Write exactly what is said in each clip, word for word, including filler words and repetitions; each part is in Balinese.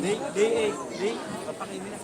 Di, di, eh, di. Papakimi na.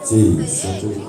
Sì, satu.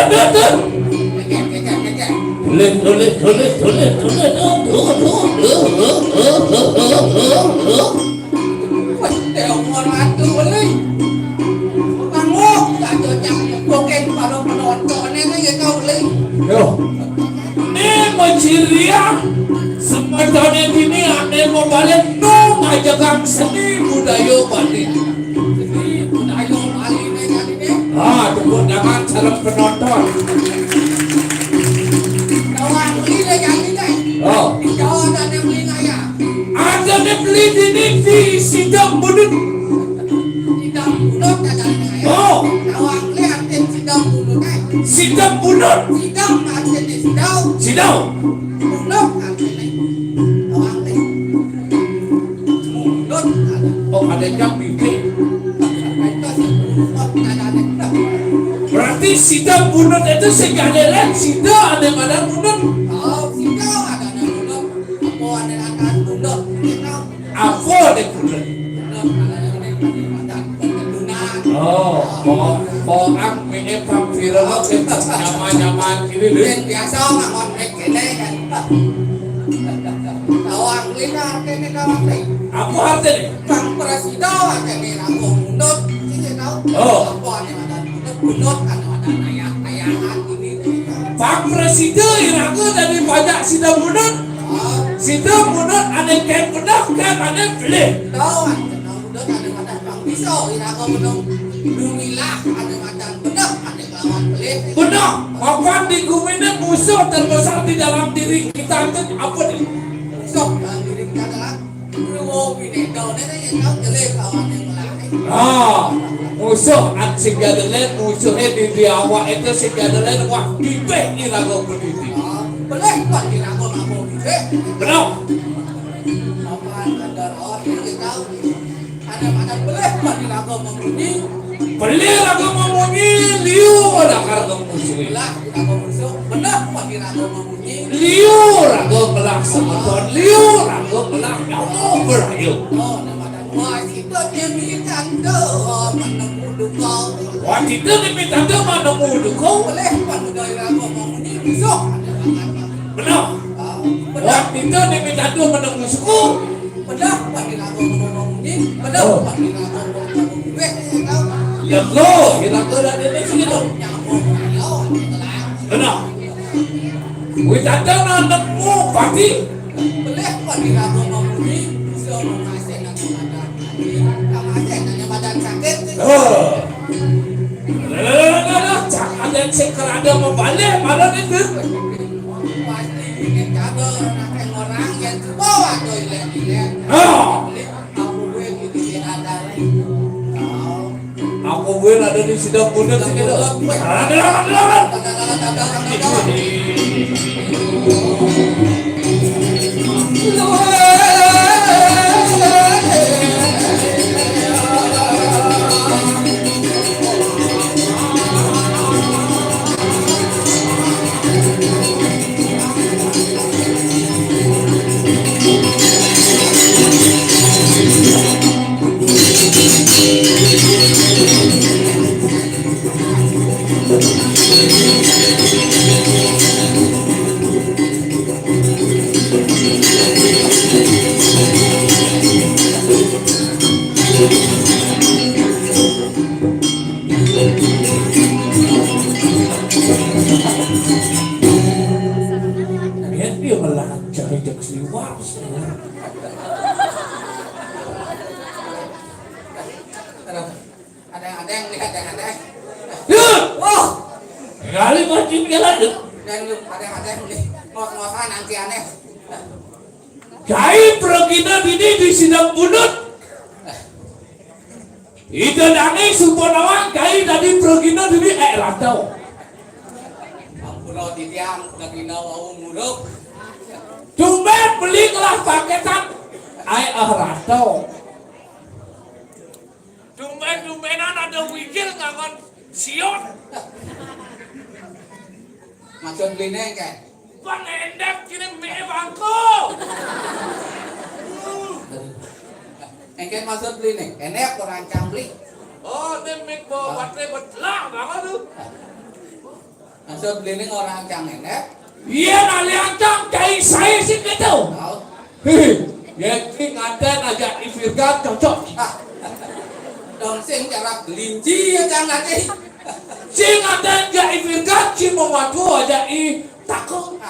Tuh, tuh. Tulis, tulis, tulis, tulis, tulis. Tuh, tuh, tuh, tuh, tuh, tuh, tuh, tuh, tuh. Wes, telepon ratu, Beli. Manguk, tak cocok ngebukin para penonton ini, ya, kau, Beli. Yo. Ini mencirian. Sementara ini ada mau balik, no, ngajakan seni budaya Bali. Seni budaya Bali ini, kan, ini. Ah, tepuk tangan, salam penonton. Kawan, ini, kan, ini. Oh. Di Jawa ada yang beli nggak, ya? Ada yang beli di, di, di Sidang Bunut. Sidang Bunut ada nggak, ya? Oh. Kawan, ini artinya Sidang Bunut, eh. Sidang Bunut. Sidang artinya sidang. Sidang. Bunut artinya kawan, eh. Bunut ada. Oh, ada yang bibit. Berarti sida bunut itu sing ada lain, sida ada madan bunut. Oh, sida ada bunut. Apa ada lain bunut? Apa ada bunut? Bunut ada lain madan bunut. Oh, oh, oh, ang mene pampira lo sing nyaman-nyaman ini lho. Yang biasa nggak mau kene kan. Tahu angli artinya kawan, eh. Apa artinya? Bang Presida ada di Rago Bunut, ini tahu? Oh. Apa ada madan bunut? Bunut ada madan ayah-ayahan ini. Pak Presida iraga dari banyak sida bunut. Oh. Sida bunut ada kain bedah, kain ada pelih. Tahu, ada bunut ada madan Bang Biso, iraga menung dumilah ada madan bedah, ada kelawan pelih. Bedah, papan di gumine musuh terbesar di dalam diri kita itu apa nih? Musuh dalam diri kita adalah Wong bineka ne, ne, yang tahu jelek lawan yang lain. Ah, musuh at sing gadelet, musuhe di, di awak itu sing gadelet, wah, bibeh iraga berdiri. Ah, boleh buat iraga ngomong bibeh. Benar. Apa ada rawat yang dia tahu? Ada makan boleh buat iraga membunyi. Boleh iraga membunyi, liu ada karga musuh. Lah, iraga musuh, benar buat iraga membunyi. Liu raga ngelah semeton, liu raga ngelah nyawa berayu. Oh, nama dan wah, kita dia minta anda menemu duka. Wah, kita dia minta anda menemu duka. Boleh, pan udah iraga mau ni musuh. Benar. Ah, benar. Wah, kita dia minta anda menemu suku. Benar, pan iraga mau ni. Benar, oh, pan iraga mau ni. Weh, tahu. Ya, lo, iraga dah dia ni sini tu. Nyawa berayu, benar. Wis ada nang nemu pati. Boleh pati raga membunyi, bisa mengasih nang badan. Kamasih nang badan sakit. Oh. Lah, lah, lah, lah, lah. Cak ada sing kerada membalik, malah itu. Pasti ini jaga orang yang cuba atau ilet-ilet. Oh. Boleh, aku gue gitu, dia ada. Oh. Apa buin ada di sidang bunut sini dah? Ada, ada, ada. Biar dia melacak jejak seliwar. Ada, ada yang lihat, ada, ada. Ya! Wah! Kali mancing dia lagi. Dan lu ada, ada yang lihat. Ngos-ngosan nanti aneh. Kai pragina dini di sidang bunut. Ida dani suba nawang kai dadi pragina dini, eh, rantau. Ampura titiang pragina wau muruk. Tumben beli kelas paketan. Ai, ah, rantau. Tumben-tumbenan ada wigil ngangon siot. Maksud beliné, kan? Bang endek kini mie bangku. Engken maksud beliné, endek kurang cambli. Oh, ini mik bawa baterai betelang, apa tuh? Maksud beliné orang cang éné? Yén alian cang cai saé sing kéto. Tahu. Héh, yén cing nganten ajak I Virgan cocok. Ah. Dong sing cara kelinci ya cang nanti. Cing nganten ajak I Virgan, cing mau madu ajak I Tako.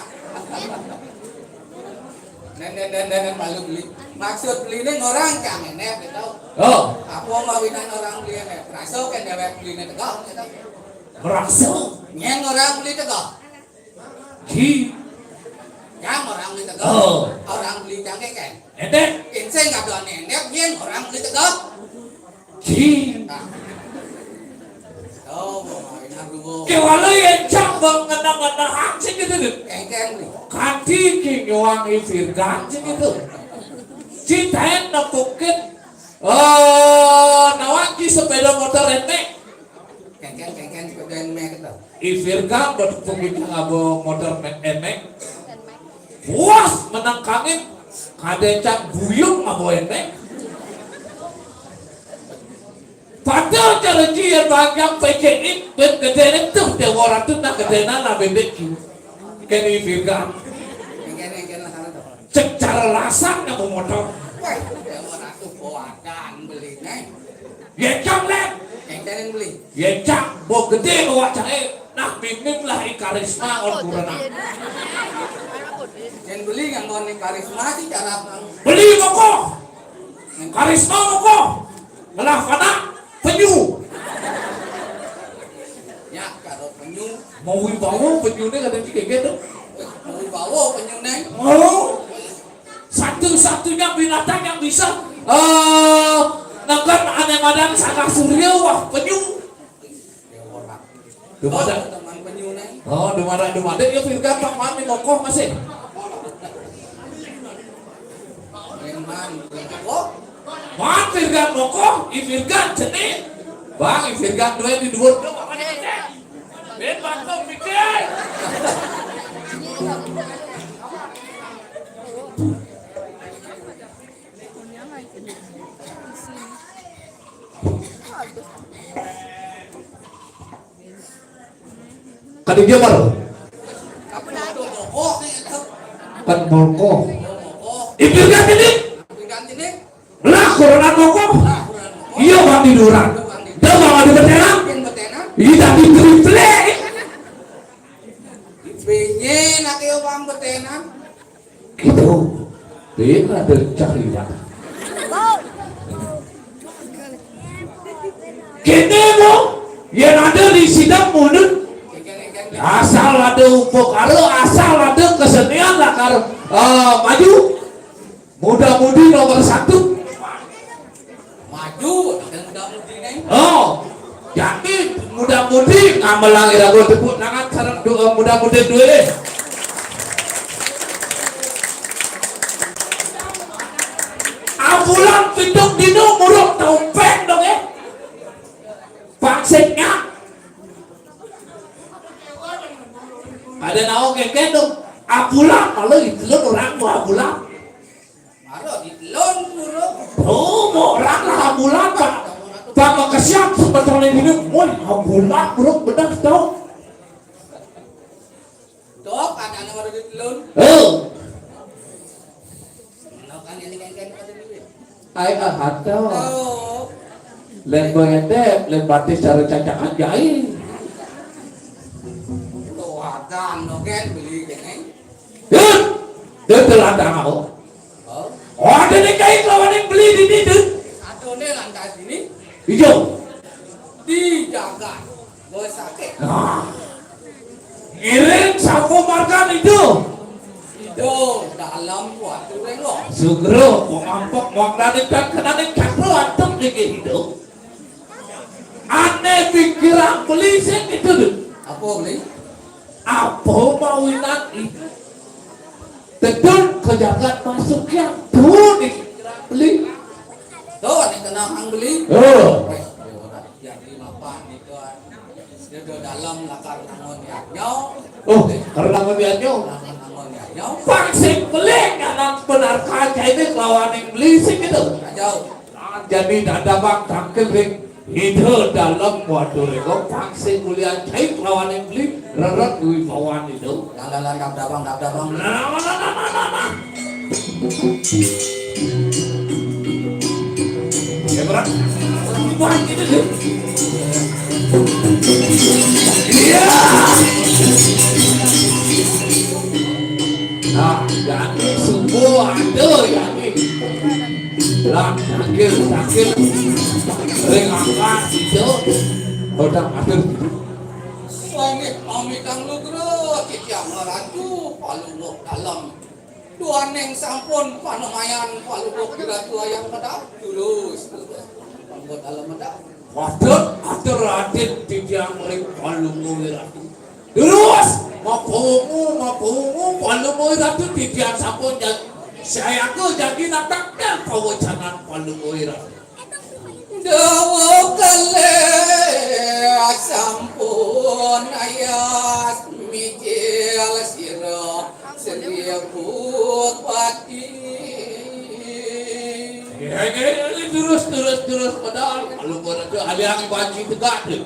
Nén, nén, nén, nén, malu beli. Maksud beliné orang cang éné, gitu. Oh. Apa mawinan orang beli éné? Raso kan déwék beliné tegak, gitu. Merasa. Nyén orang beli tegak. Ji. Yang orang beli tegak. Oh. Orang beli cangké kan. Éndék. Insé nggak ada éndék, nyén orang beli tegak. Ji. Nah. Oh, main aku. Kéwala yén cang bang ngenah-ngenahang sing kéto, Dut. Kéngkén beli. Kanti ki nyuang I Virgan sing kéto. Ci taén nepukin. Oh, nawan ki sepéda motor éné. Kéngkén, kéngkén, sepéda éné kéto. I Virgan bad pembicara abo motor me-, éné. Puas menang kangin, kadén cang buyung abo éné. Padahal cara ji yén bang cang P C I, bén gedéné tuh, Déwa Ratu nah gedéna lah bébék ki. Kén I Virgan. Kéngkén, kéngkén lah sana tuh. Cék cara lasan abo motor. Wah, Déwa Ratu bawadan beliné. Yén cang lén. Kéngkén beli. Yén cang, bo gedé awak cangé. Nah, mimin lah I Karisma on kurena. Yén beli nganggon I Karisma sih cara beli mokoh. Karisma mokoh. Ngelah panak penyu. Ya, karo penyu. Mau wibawa penyuné kadén ci kéngkén to. Mau wibawa penyuné. Mau. Satu-satunya binatang yang bisa, eh, neken ané madan Sangga Surya, wah, penyu. Dumadak. Oh, teman penyu né. Oh, dumadak, dumadak, ya, Virgan, Pak, man, mokoh masih. Memang, oh. Man, Virgan mokoh, I Virgan cenik. Bang, I Virgan dué di dhuwur. Bén, Bang, kok pikir. Kadé dia baru. Kan molko. Ipir kan ini. Lah, kurang molko. Iya, Bang, di Duran. Dah, Bang, ada beteran. Iya, tapi triple. Benye nak yo Bang betenan. Gitu. Dia ada cari, Bang. Kene mo, yén ada di sidang munut. Asal ada upakara, asal ada kesenian lakar, eh, maju. Muda-mudi nomor satu. Maju, ada muda-mudi né. Oh, yakin muda-mudi ngamelang iraga tepuk tangan sareng doa muda-mudi dué. Abulan pitung dina muruk tompéng dong, eh. Pangsiknya. Ada naon kéngkén dong. Abulan malah itu orang mau abulan. Mara ditelon muruk. Oh, mau orang lah abulan, Pak. Pak, makasihan sebetulnya ini, mun abulan muruk bener, tau. Dok, ada nama mara ditelon. Oh. Nah, kan ini kan, kan, kan, ini. Ai, ah, atau. Oh. Lain bengedep, lain batis cara cacakan jahil. Tuh, ada, no, kan, beli, kan. Dut! Dut, dut, lantas aku. Oh. Oh, ada nih kain lawan yang beli di sini, Dut. Satu nih lantas ini. Hijau. Dijaga. Bos sakit. Nah. Ngiring sapu margan itu. Itu dalam waktu rengok. Sugro, mau ngampok, mau kenani, kan kenani, cakro, antuk dikit itu. Ané pikiran beli sing itu, Dut. Apa beli? Apa mawinan itu? Tedun ke jagat masuk yang tuh di pikiran beli. Tuh, ini kenang beli. Oh. Wes, ya, ora. Jadi mapan itu, ah. Dia udah dalam lakar nangon ya. Nyau. Oh, karena nangon ya, nyau. Lakar nangon ya. Nyau. Pang sing beli nganan benar kaca ini kelawan yang beli sing itu. Jauh. Nah, jadi dada bang tangkil ring. Ida Dalem Watu Rénggong, pangsing mulian cai kelawan ing beli, rereg wibawan ida. Lan, lan, lan, kabdabang, kabdabang. Nah, nah, nah, nah, nah, nah, nah. Ya, berat. Wah, gitu sih. Iya. Nah, jadi semua ada ya nih. Lah, tangkil, tangkil. Ring angkat, itu. Udah, atur. Wangit pamit kang lugra, titiang Ratu Palungguh Dalem. Duaning sampun panemayan Palungguh Ratu ayang medal. Terus, terus. Palungguh Dalem medal. Waduh, atur Raden titiang ring Palungguh Ratu. Terus, mapawungu, mapawungu, Palungguh Ratu titiang sampun jag-, sayaka jagi natakdang pawecanan Palungguh Ratu. Dawuh kalih sampun ayas mijil sira Sri Bupati. Ya, ya, ya, terus, terus, terus, padahal kalau gua rada aliang banci tegak tu.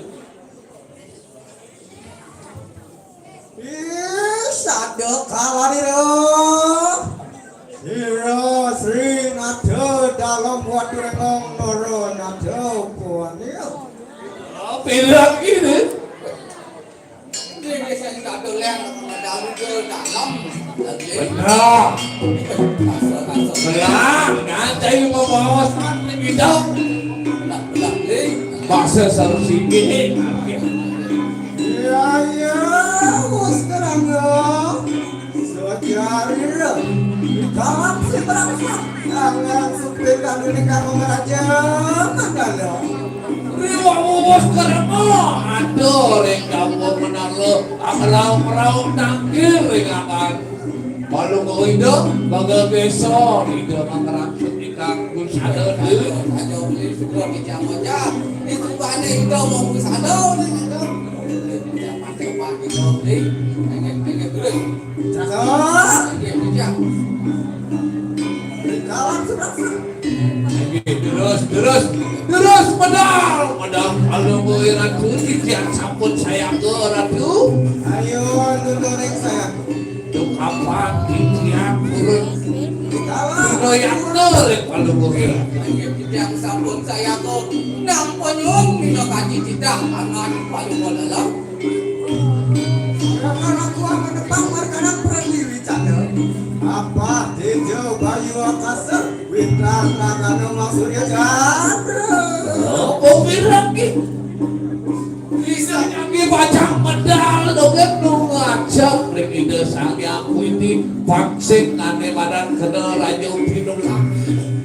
Ih, sada kalanira. Sira Sri Nada Dalem Watu Rénggong Nara Nada Puanil. Pirang ini? Ini sing tak dolen, dalam ke dalam. Benar. Benar, ngantai mau bawa sampai di dalam. Benar, benar, Ling. Paksa sareng siki. Iya, iya, wis terang. Sajarira. Di dalam si Brahma. Tangan supir kandune kang meraja mandala. Riwa wus terang. Aduh, ring dawuh menara. Amrau-merau tangkir ring akan. Palungguh Ida, bangga desa, Ida mangrangsut ikang busana dhewe. Ayo, beli suka di jam aja. Itu bane Ida mau busana, Ida. Jangan tempat Ida, beli. Pengen, pengen terus. Cakep. Pengen, pengen. Kawan seberang. Nggih, terus, terus, terus medal, medal Palungguh Ratu, titiang sampun sayaka Ratu. Ayo, nuturing sayaka. Dukapan titiang purun. Dina yakna ring Palungguh Ratu. Nggih, titiang sampun sayaka. Nampa nyuwun minangka titah angan Palungguh Dalem. Raka Ratu amanepang markanan Pratiwi Candra. Apa Tejo Bayu Akasa, Wintang Kakana Masurya Candra. Oh, pirang ki. Bisa nyambi pacang medal dogén nu ngajeng ring Ida Sang Hyang Widi, pangsing ane madan kena raja pinulang.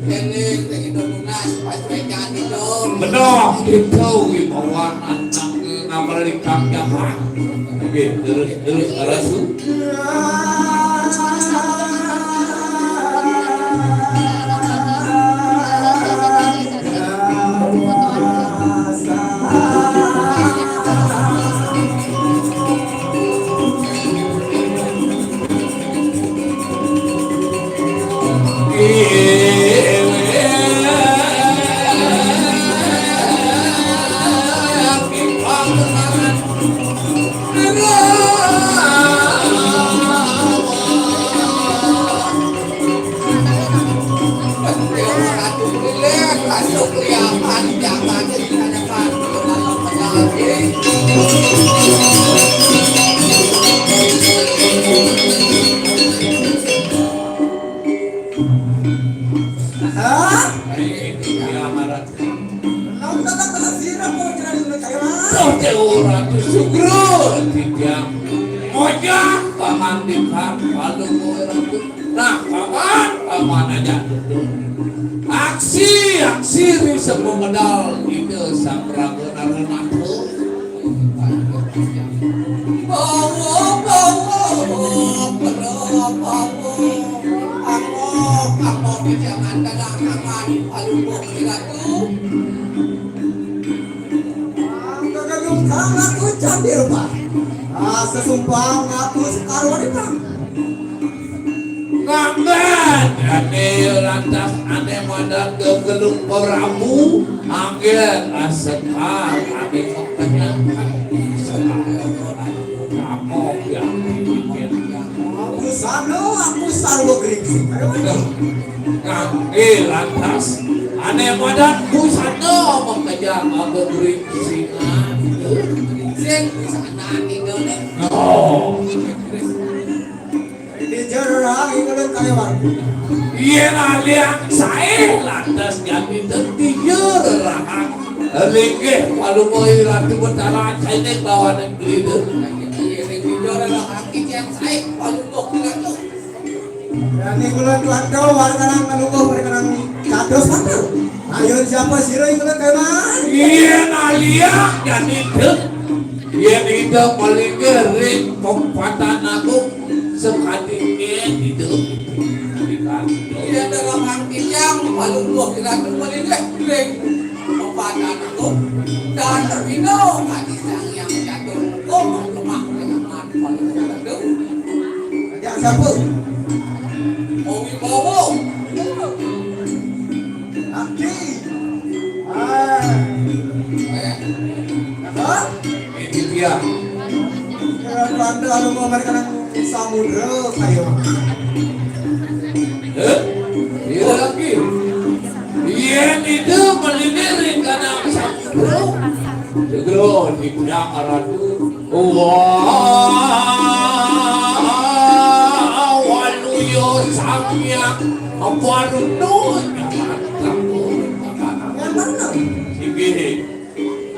Eling ring Ida Tunas, pas wecan Ida. Bener, Ida wibawan anak ngamel ikang jaman. Oke, terus, terus, terus. Hah? Toh, Dewa Ratu Sugro, titiang. Mojah pamandikan Palungguh Ratu. Nah, paman, paman aja duduk. Aksi, aksi, ri semua medal Ida Sang Prabu Naranato. Bawa, bawa, bawa, bawa. Anggo, anggo, jangan dalam tangan Palungguh Ratu. Kagagum kang aku candi rupa. Ah, sesumpang aku sekarwan ikang. Ngamben. Ane lantas ane madan gegelung Prabu, anggen asekar ane kekenyangan. Aku sano, aku sarwa geringsing. Ayo, ayo. Kangge lantas ane madan busana makejang aga geringsing. Sing busana ane gone. Oh. Di jerang itu lo kayak bang. Iya, nah, liang sae lantas jadi tentijur rahang. Linggih palumoi Ratu Betara saene bawa negeri itu. Iya, tentijur rahang iki yang sae palumoi Ratu. Dan iku lho tuan do warga nang menunggu mereka nang kados apa? Ayo siapa sira iku lho kemah? Iya, nah, liang jadi tentijur. Yen ida malinge ring pempatan aku, sekadinge ida dikanto. Yen dalam arti yang paling dua kira tu malinge ring pempatan aku, dan terpino kadi sang yang jatuh hukum lemah dengan paling jatuh. Ajak siapa? Owi Bowo. Aki. Ah. Apa? Ini dia. Kalau Anda mau mereka nang samudra kayo. Eh? Iya lagi. Iya itu melinirin karena samudra. Segera di puncak aratu. Wah, waluyo samyak. Apa aratu? Yang mana? Sige.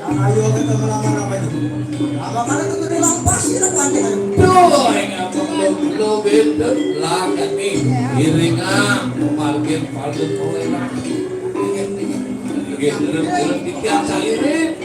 Ayo kita melamar apa itu? Apa mana tuh gede lampas kita pantai ayo. Tuh, yang apa belum belum itu lah kami iringan memarkir palu oleh lagi. Gitu, gitu, gitu, tiap sairing.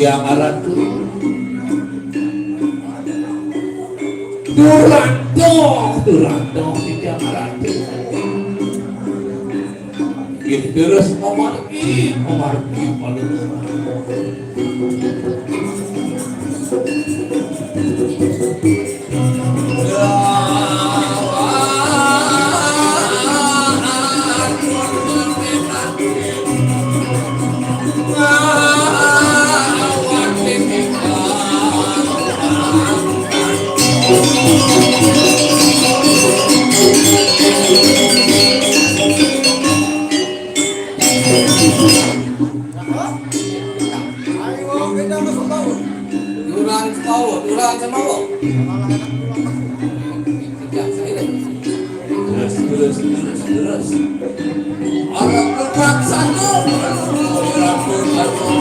Yang aran Durando, Durando, yang aran. Nggih, terus memargi, memargi paling. Ayo, kita masuk bawah. Durang semawa, durang semawa. Terus, terus, terus, terus. Orang berpaksa tuh. Orang berpaksa.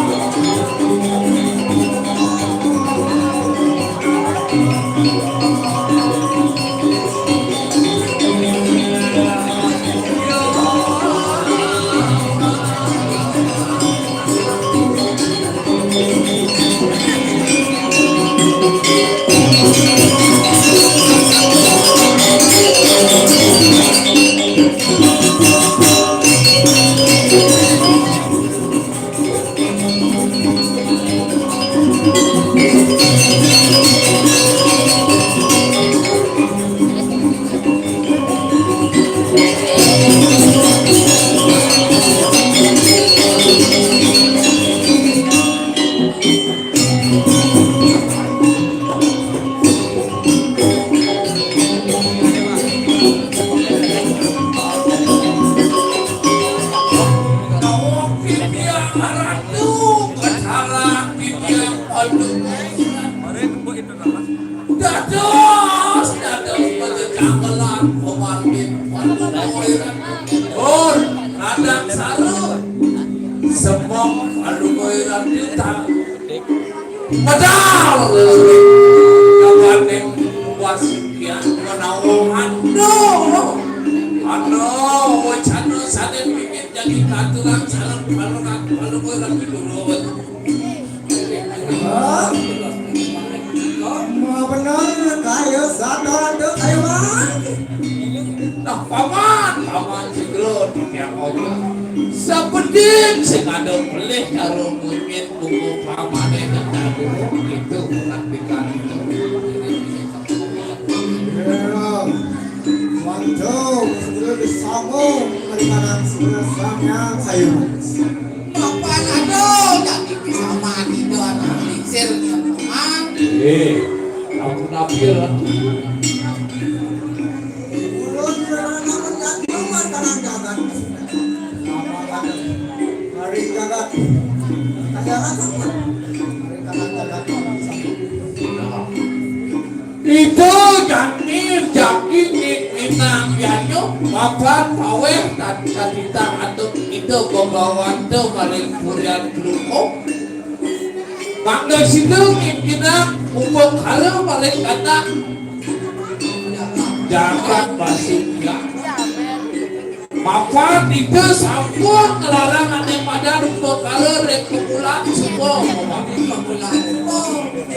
Dados, dados panggamelan pemargin. Pun, kadang saru. Semok, aduh, kowe Padahal kawaning wasiat menawa anu, anu wacana sané pingin jadi katuran sareng panurat panuwun Ratu Durus. Hah? Mau bener kaya satoran tuh kaya mah. Nah, paman, paman segera tiang ojo. Sabedik sing ada pelih karo mungkin buku pamané ketabu itu praktikan itu. Iya. Waduh, segera disambung keringanan segera sampean sayur. Bapak aduh, jadi bisa mati doang lingsir, Mang. Eh, aku nampil. Ulun beranakan jantung mantanan jagat. Apa ada? Hari jagat. Kayangan apa? Hari kanan jagat. Nah. Itu jani jaki ni minang yanyo mapan paweh tan kadita atau itu pembawan tu paling purian keluko. Mangga situ mimpinan umpuk kara paling kata jagat basi ya. Mapan itu sampun ngelarang ane pada umpuk kara rek kebulan semua.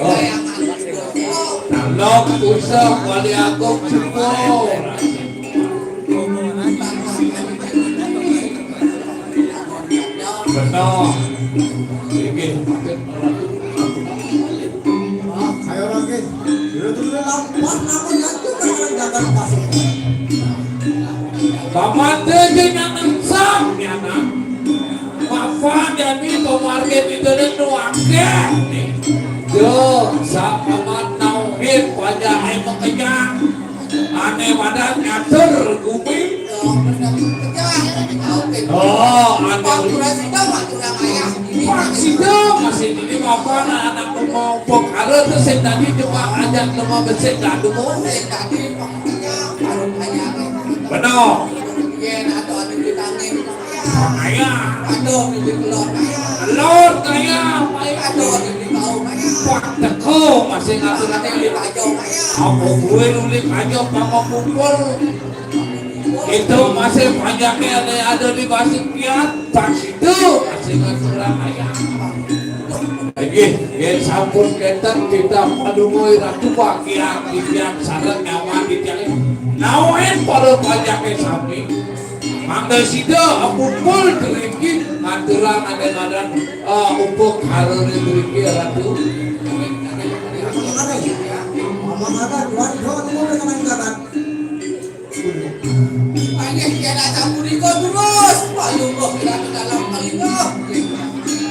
Oh. Tolong usah wali agung semua. Benar. Inggih, patut. Ah, ayo lagi. Dulu-dulu lampas, aku nyatu kan jaga kasih. Paman teu jeung nyangsang, nyana. Mapan jani pamargin itu nu akeh. Yo, sapaman nauhin pajahe makejang. Ane madan ngatur gumi. Oh, ane. Pak Sida masih ini apa anak mau pokara tuh sing tadi cuma ajak cuma besik gaduh. Benar. Yen atau anu ditangin. Ayah. Aduh, bibi telur ayah. Telur ayah, ayah. Aduh, bibi tahu ayah. Wah, teko masih ngatur ati. Bibi aja ayah. Apa gue nulis aja sama kumpul. Itu masih panjangnya ada, ada di masih kiat, pas itu masih ngatur ayah. Nggih, yen sampun kenten kita padungo Ratu bagian titiang sareng nyaman titiang. Nawen para panjake sami. Mangga sida kumpul driki ngaturan aden-aden, eh, upuk harare driki Ratu. Mama ada, Tuhan, Tuhan, Tuhan, Tuhan, Tuhan. Panggih tiada sampuriko terus, palungguh tidak di dalam telinga.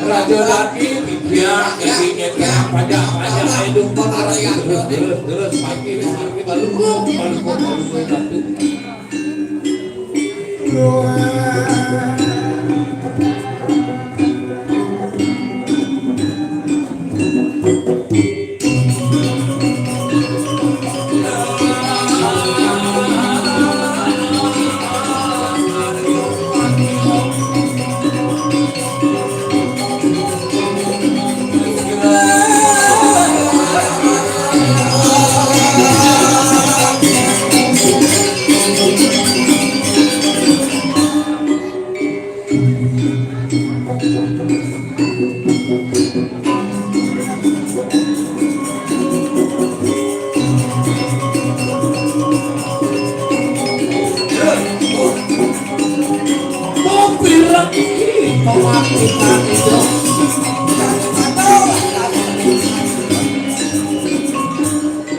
Raja laki, dia, jadi, dia, pajak, pajak, hidup, terus, terus, terus, pagi, pagi, balungguh, balungguh, balungguh, satu.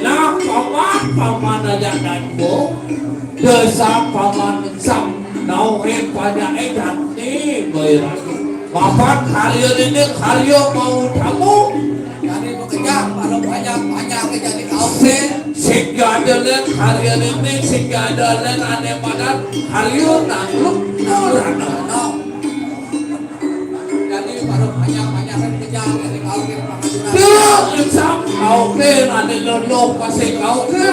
Nah, paman, paman aja dan bo. Desa paman sam. Nauhin panyake jati, Mbak Ira. Bapak karya ini karya mau tamu. Jadi bekerja, kalau banyak, banyak jadi kau sih. Sing ada len karya ini, sing ada len ane padan karya nakluk nurana. Jadi baru banyak, banyak kan kerja, jadi kau sih. Tuh, insam kau ke ane lolo pasti kau ke.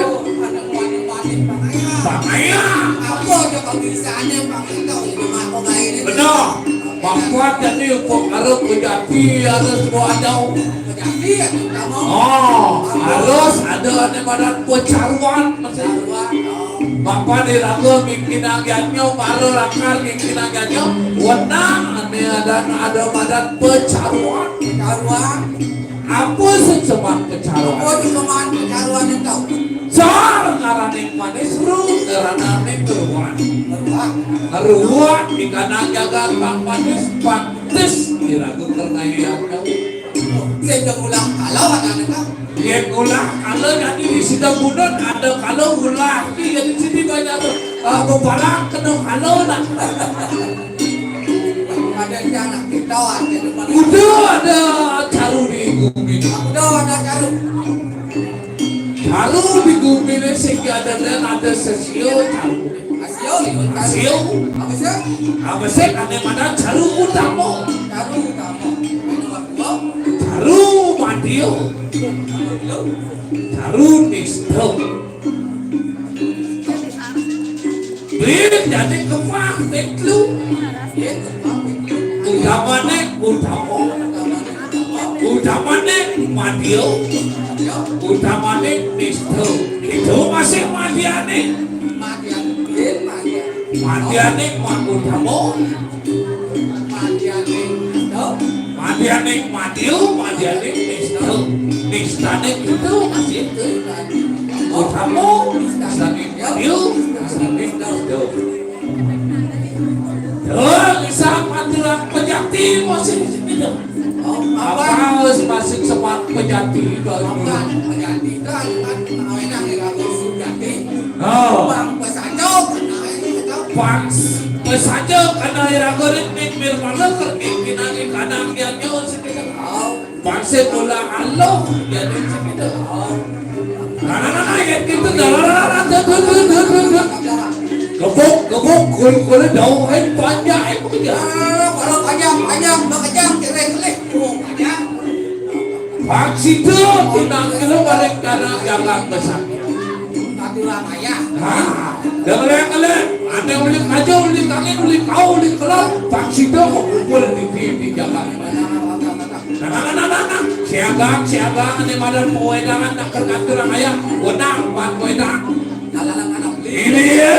Pakaian. Apa aja kalau bisa ane pakai kau ini mah kau lain. Benar. Bapak jadi pengharap pejati harus bawa jauh. Pejati ya, kamu. Oh, harus ada anu badan pecaruan. Pecaruan, oh. Bapak diraga mimpinan ganyo, para lakar mimpinan ganyo, wenang anu ada, ada badan pecaruan. Pecaruan. Apa sih semak pecaruan? Apa sih semak pecaruan itu? Car ngaraning manis, ru ngaraning keruan. Keruan. Keruan di kanang jagat pang manis, pantes diraga keur ngayuyan. Sing ulah kalau ada itu. Yén ulah kalau jadi di Sidabunun ada kalau ulah di jadi sini banyak tuh. Ah, bepalang kena kalau lah. Ada yang anak kita ada. Udah ada caru di gumi. Udah ada caru. Caru di gumi ini sehingga ada dan ada sesio caru. Sesio, sesio. Apa sih? Apa sih? Ada mana caru utama? Caru utama. Caru madio. Caru nista. Duit jadi kepang, itu. Utamane utama. Utamane madio. Utamane nista. Itu masih madiane. Madiane mak utama. Madiane madio, madiane nista. Nistane itu masih utama. Nistane madio, nistane nista. Tuh, bisa mati lah pejati masih gitu. Apa harus masuk semak pejati baru? Pejati kan, kan, awena ngira sujati. Oh. Bang pesajo, kenal itu. Bang pesajo, kenal irago ning Nirmala, kerti pinangi kadang dia nyawa sedikit. Oh. Bang semula Allah, jadi sedikit. Oh. Nah, nah, nah, nah, ya gitu, dah, dah, dah, dah, dah, dah, dah, dah, dah. Gebuk, gebuk, kul, kul, daun, eh, panjang, eh, bekerja. Ah, kalau panjang, panjang, makejang, cerai, kelih. Oh, panjang. Bang situ, tunang kilo balik karena jalan besar. Aturan ayah. Hah? Dengerin, dengerin. Ada ulit aja, ulit angin, ulit kau, ulit kelar. Bang situ, kok kumpul di, di, di jalan. Nah, nah, nah, nah, nah, nah. Siagang, siagang, ini madan pewedangan, nak kerja kurang ayah. Wenang, Bang Wedang. Ini ya.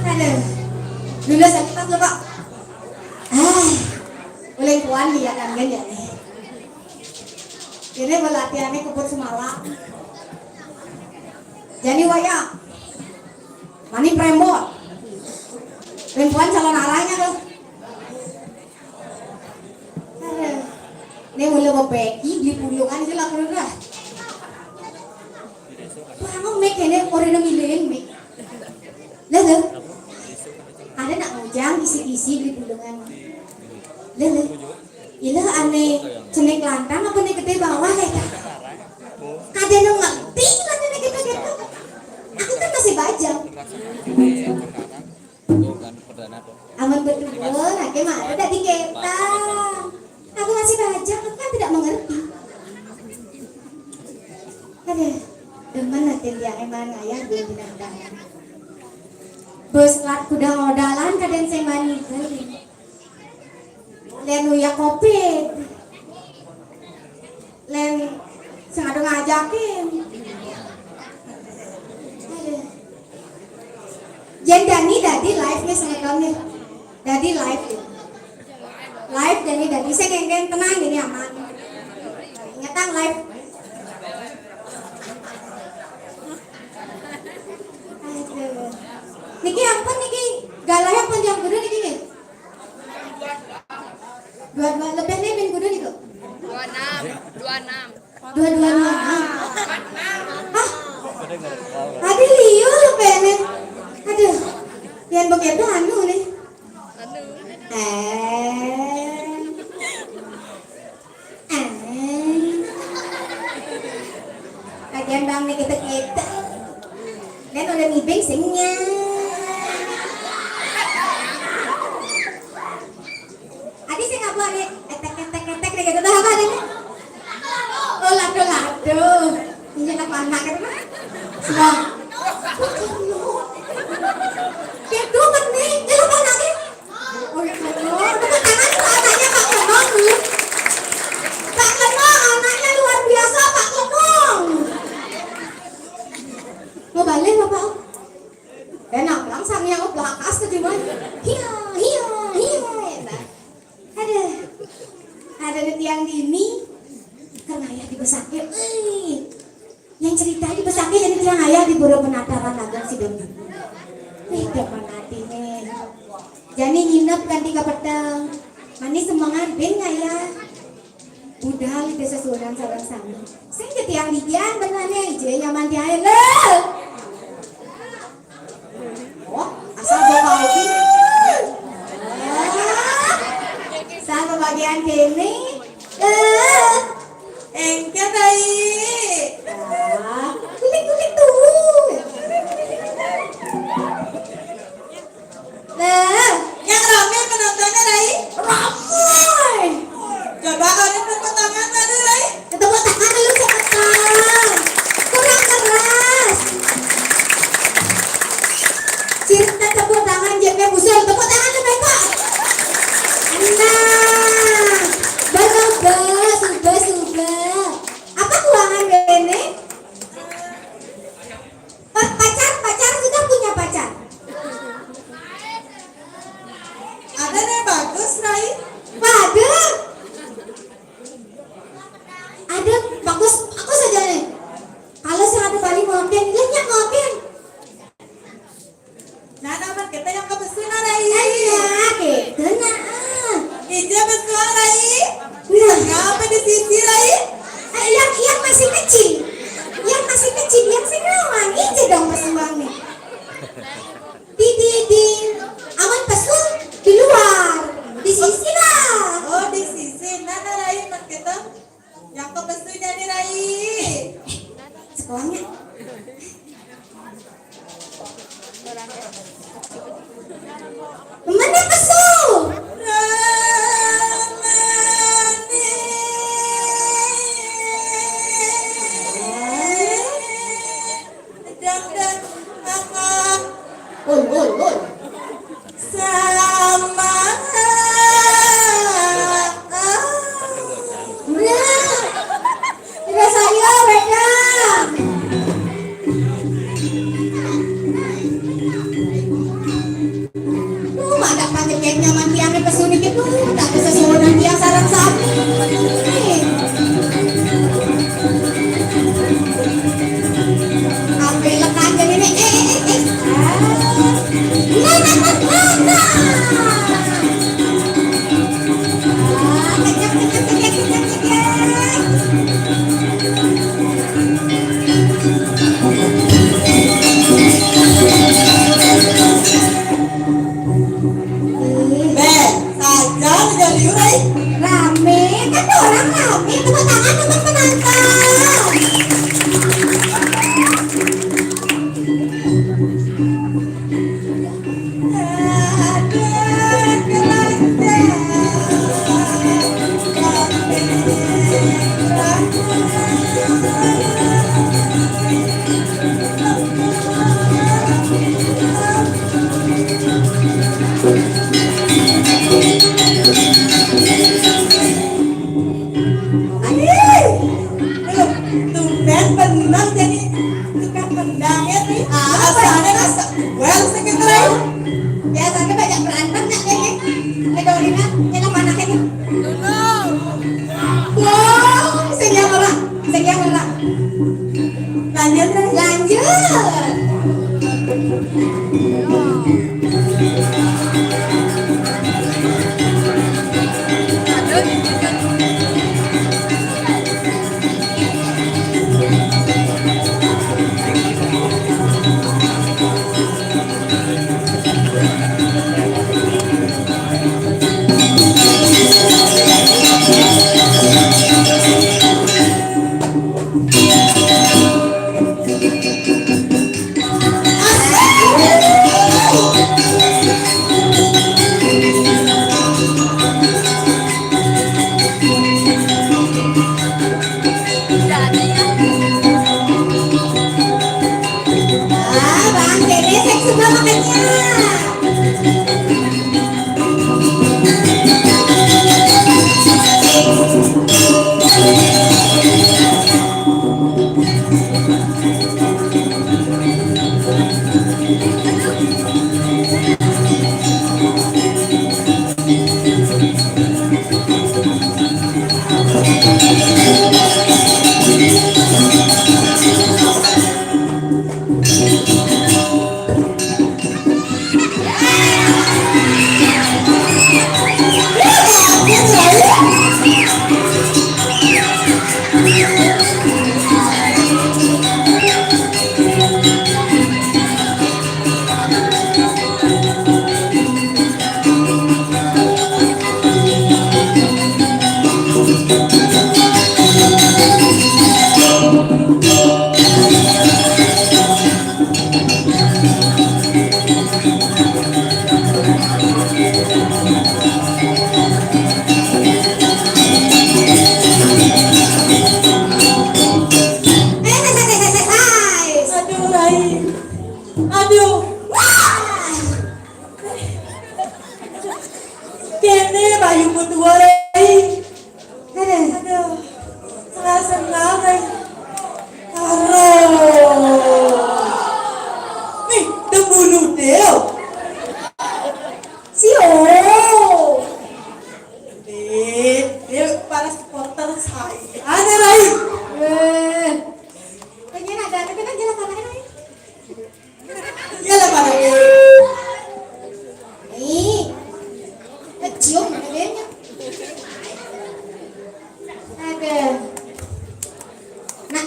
Aduh, lulus sakit loh, Pak. Ah, oleh kuan dia kan kan ya. Ini berlatihane kebut semalam. Jadi wayang. Mani prembot. Perempuan calon arahnya tuh. Aduh. Ini mulai bebeki beli pulungan aja lah perlu dah. Wah, mau make ini orang milihin make. Lah, lah. Ada nak ngujang isi-isi beli pulungan. Lah, lah. Ilah ane cenik lantang apa nih gede bawah ya? Kada nu ngerti lah nih gitu-gitu. Aku kan masih bajang. Amun betul, ake mah ada di kita. Aku masih bajang, aku kan tidak mengerti. Aduh, demen hati dia emang ayah dia binatang. Bos lat kuda ngodalan kadang saya mani beli. Lain uyak covid. Lain sing ada ngajakin. Aduh. Jen Dani dadi live nih semeton nih. Dadi live nih. Live Dani dadi sing ngengken tenang ini aman. Ingetan live. Aduh. Niki ampun niki galah yang panjang kudu niki nih. Dua-dua lebih nih pin kudu niku. Dua enam, dua enam. Dua-dua enam. Hah? Aduh liu lu pengen. Aduh. Yang begitu anu nih. Anu. Eh. Eh. Bagian bang nih kita kita. Dan udah ngibing singnya. Adi sing apa nih? Etek etek etek deh gitu dah apa nih? Oh lado lado. Ini anak anak gitu mah. Sudah. Gitu kan nih, dia lupa lagi. Oh ya Allah, tepuk tangan untuk anaknya Pak Kemong. Pak Kemong, anaknya luar biasa Pak Kemong. Mau balik Bapak? Enak langsung ya, oh belakas ke cuman. Hia, hia, hia. Ada, ada di tiang dini. Karena ya tiba sakit. Eh, Yang cerita di pesakit jadi tiang ayah di Pura Penataran Agung Sidoarjo. Nih, demen hatinya. Jani nginep kanti ka peteng. Manis semangat ben ngayah. Budal di desa Sudan sareng sami. Sing ke tiang didian benane je nyaman tiang. Lho. Oh, asal bawa kopi. Ah, asal bagian kene. Eh, engke, Rai. Ah, kulit-kulit tuh. Nah, yang rame penontonnya, Rai. Ramai. Coba kalian tepuk tangan tadi, Rai. Tepuk tangan dulu, cepetan. Kurang keras. Cerita tepuk tangan, jepnya busur. Tepuk tangan, Pak. Nah, bagus, bagus, bagus. Apa kuangan, Bene? Pa-, pacar, pacar, sudah punya pacar? Ada yang bagus, Rai? Waduh. Ada bagus, aku saja nih. Kalau sing ada bali ngoken, ya, nyak ngoken. Nah, nama kita yang ke pesu, nah, Rai. Iya, gitu, nah. Ija pesu, Rai. Nah. Ngapa di sisi, Rai? Eh, yang, yang masih kecil. Yang masih kecil, yang sing rawang. Ija dong pesuang nih. Di, di, di. Aman pesu di luar. Di sisi lah. Oh, di sisi. Nah, nah, Rai, mak kita. Yang ke pesu jadi, Rai. Sekolahnya. Mana pesu? Dang, dang, kakak. Oi, oi, oi. Sama. Udah. Udah saya, udah. Duh, madak pakai cake nyaman tiangnya pesu dikit tuh. Tak ada sesuatu yang dia saran sami. Apa lekan jadi nih? Eh, eh, eh, eh. Ah. Nah, nah, nah, nah, nah. Ah, kejap, kejap, kejap, kejap, kejap. Beh, saja udah liur, ai. Rame, kan orang rame, tepuk tangan untuk penonton. Aduh, tumben bener jadi tukang kendang ya, Tri. Apa? Asalnya rasa duel segitu, Tri. Biasanya banyak berantem, nak, ini. Ini Dorina, ini mana ini? Wow, sing yang ora, sing yang ora. Lanjut, Tri. Lanjut.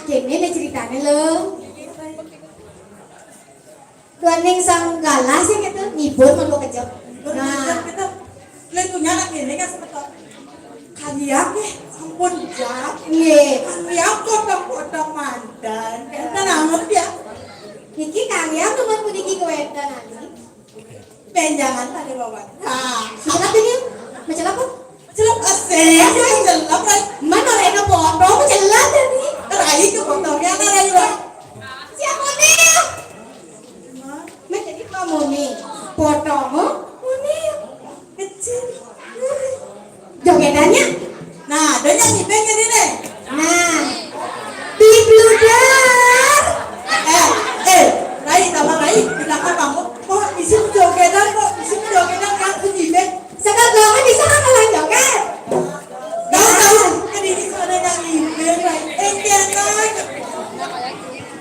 Kéné lé ceritané, Lung. Duaning sang galah sing kéto ngibur mangko kejep. Nah, kita lé punya anak ini kan semeton. Kalian nih, ampun, Jat. Nggih. Kalian potong-potong manten. Kita namun ya. Niki kalian teman puniki kewéntenan niki. Benjangan tadi bawa. Nah, macelap ini. Macelap apa? Macelap asik. Macelap, Rai. Mana Rai na potong, macelap tadi. Rai kepotongnya, Rai, Rai. Siapa nih? Mas jadi kamu nih. Potong, oh? Ini kecil. Jogedannya? Nah, ada nyanyi band jadi deh. Nah. Bibluder. Eh, eh, Rai, tambah Rai, di belakang kamu. Kok isi jogedan, kok isi jogedan kan sendiri. Sekarang bisa kan kalian joget? Tahu, tahu. Kan ini suara nyanyi band, Rai. Eh, kian.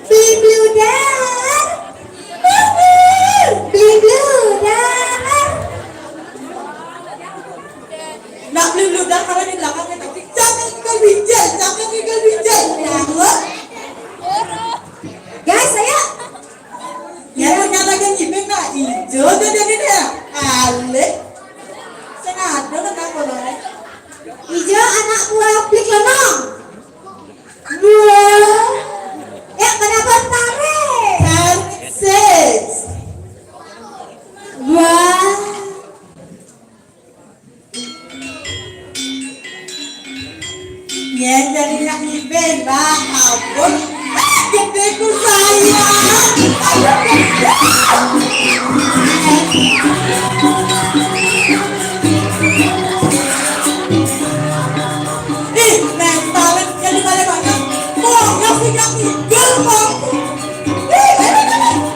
Bibluder. Bibluder. Nak beli ludah kalau di belakangnya tapi jangan tinggal bijil, jangan tinggal bijil. Ya, guys, saya ya ternyata kan nyipeng nak hijau tuh jadi dia. Alek. Saya ada kan aku loh. Hijau anak buah plik lenong. Dua. Ya, kenapa tarik? Tarik sis. Wah. Ya, jadi nak ngibin, Mbak. Ampun. Ah, gedéku sayang. Aduh, gedé. Ih, mentalnya jadi balik banget. Kok nggak punya ngibin, Mbak? Ih, ayo, ayo, ayo.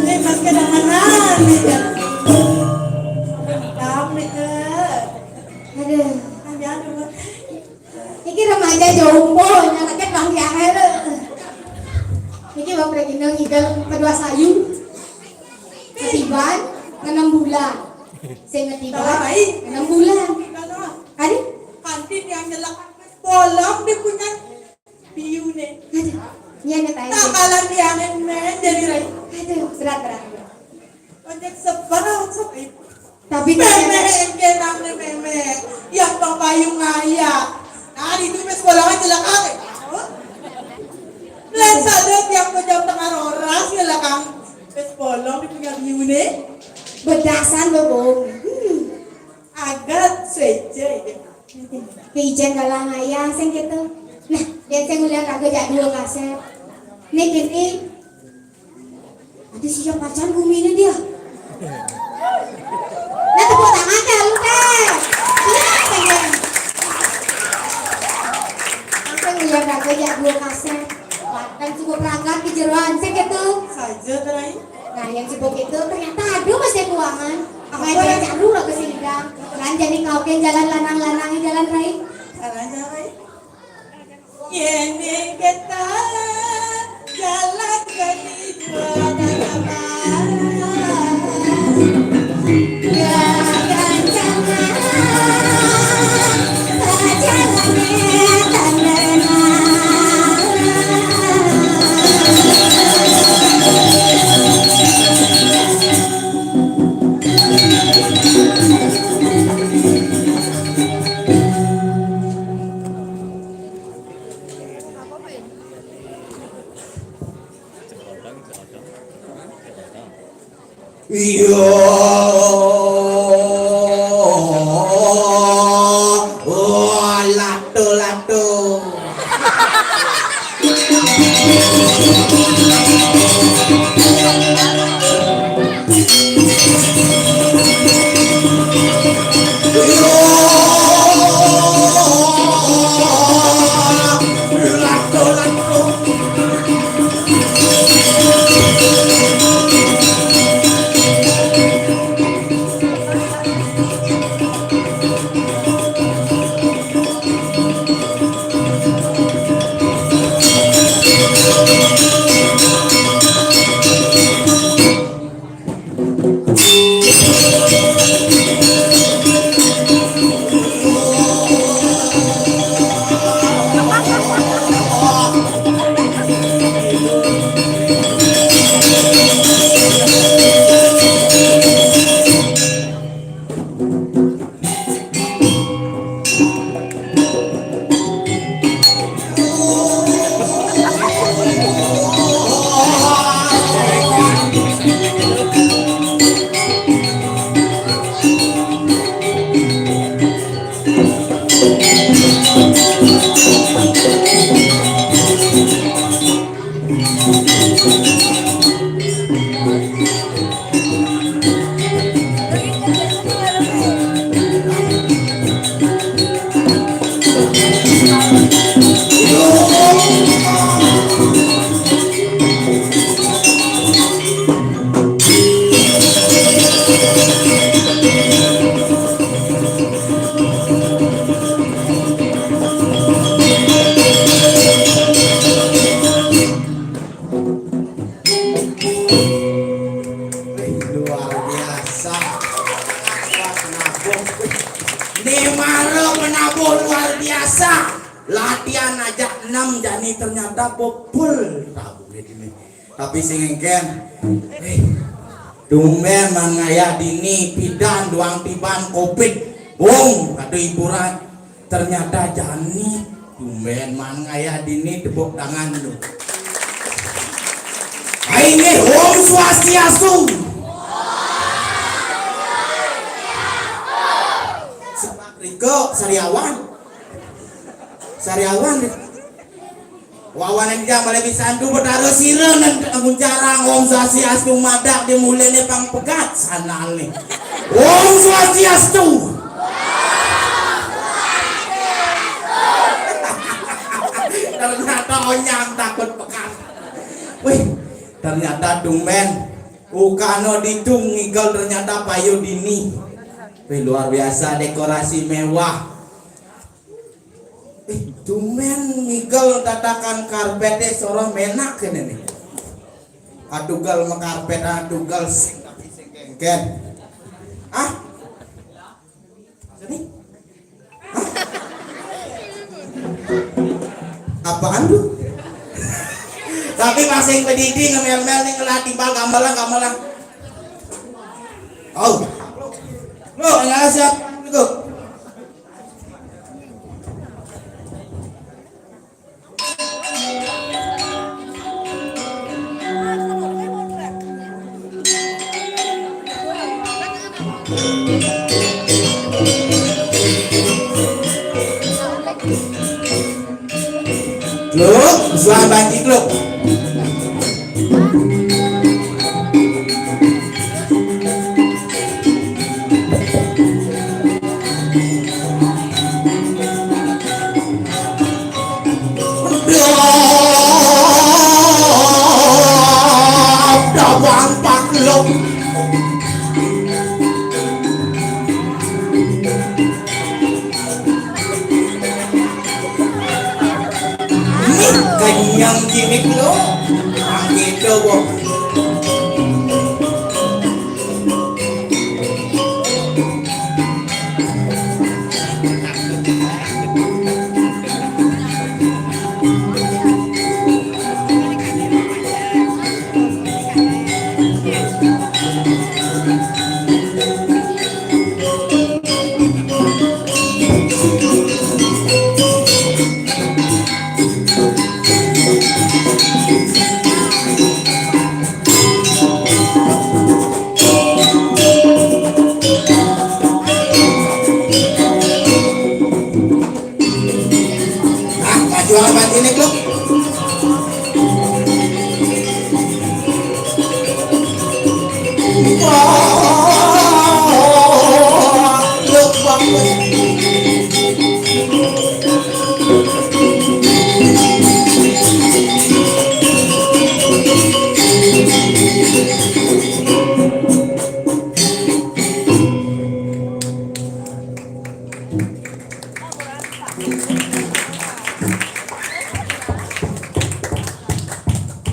Eh, Mas, kedengeran, ya. Kamu, eh. Aduh. Aduh, aduh. Iki remaja jompo, nyeleket bang tiangnya lho. Iki Bapak Regina ngidal kedua sayu. Ketiban, enam bulan. Sing ketiban, enam bulan. Ayu ngaya. Nah, itu pes bolongan jelek amat. Melihat sadar tiap jam tengah roras jelek kang. Pes bolong di punya biune. Bedasan bebong. Hmm. Agat seje. Ijen kalah ngaya sing gitu. Nah, dia sing ngeliat aku jak dua kaset. Nih gini. Ada siap pacan bumi ini dia. Nah, tepuk tangan deh lu teh. Iya, pengen. Sampai ngeliat aku jak dua kaset. Bahkan cukup ragam di jeroan sih gitu. Saja terakhir. Nah, yang sibuk itu ternyata aduh masih keuangan. Apa yang caru lah ke sidang. Kan jadi kau ke jalan lanang-lanang jalan rai. Jalan jalan rai. Yéné ketalan jalan kaki dua katakan. Ya kancangan, pajalané tandenan. Iya, oh, lato, lato. Wih, luar biasa. Penabuh. Nih maro penabuh luar biasa. Latihan aja enam jani ternyata bobol tabuh ini. Tapi sing engken. Eh, tumben man ngayah dini pidan duang tiban covid. Bung, aduh hiburan. Ternyata jani tumben man ngayah dini tepuk tangan lu. Aing gé Om Swastiastu. Riko sariawan. Sariawan. Wawan yang jam balik bisa antu betara sira nan muncarang Om Swastiastu madak di mulene pang pegat sanal nih. Om Swastiastu. Ternyata onyang takut pegat. Wih, ternyata tumben. Ukano ditung ngigel ternyata payu dini. Wih, luar biasa dekorasi mewah. Eh, tumben ngigel tatakan karpetnya soroh menak ini nih. Aduh gal mekarpet, aduh gal sing tapi sing kengken. Ah? Sini? Hah? Apaan tuh? Tapi masing pedidi ngemel-mel nih ngelah timbal gamelan gamelan. Oh. Lo nggak siap itu. Luk, suan banci, Luk. Dah, dah bangpak, Luk. Nih, kenyang cinik lo. Nah, gitu, Bos. Nah, maju amat ini, Kluk. Wah, Kluk, bagus.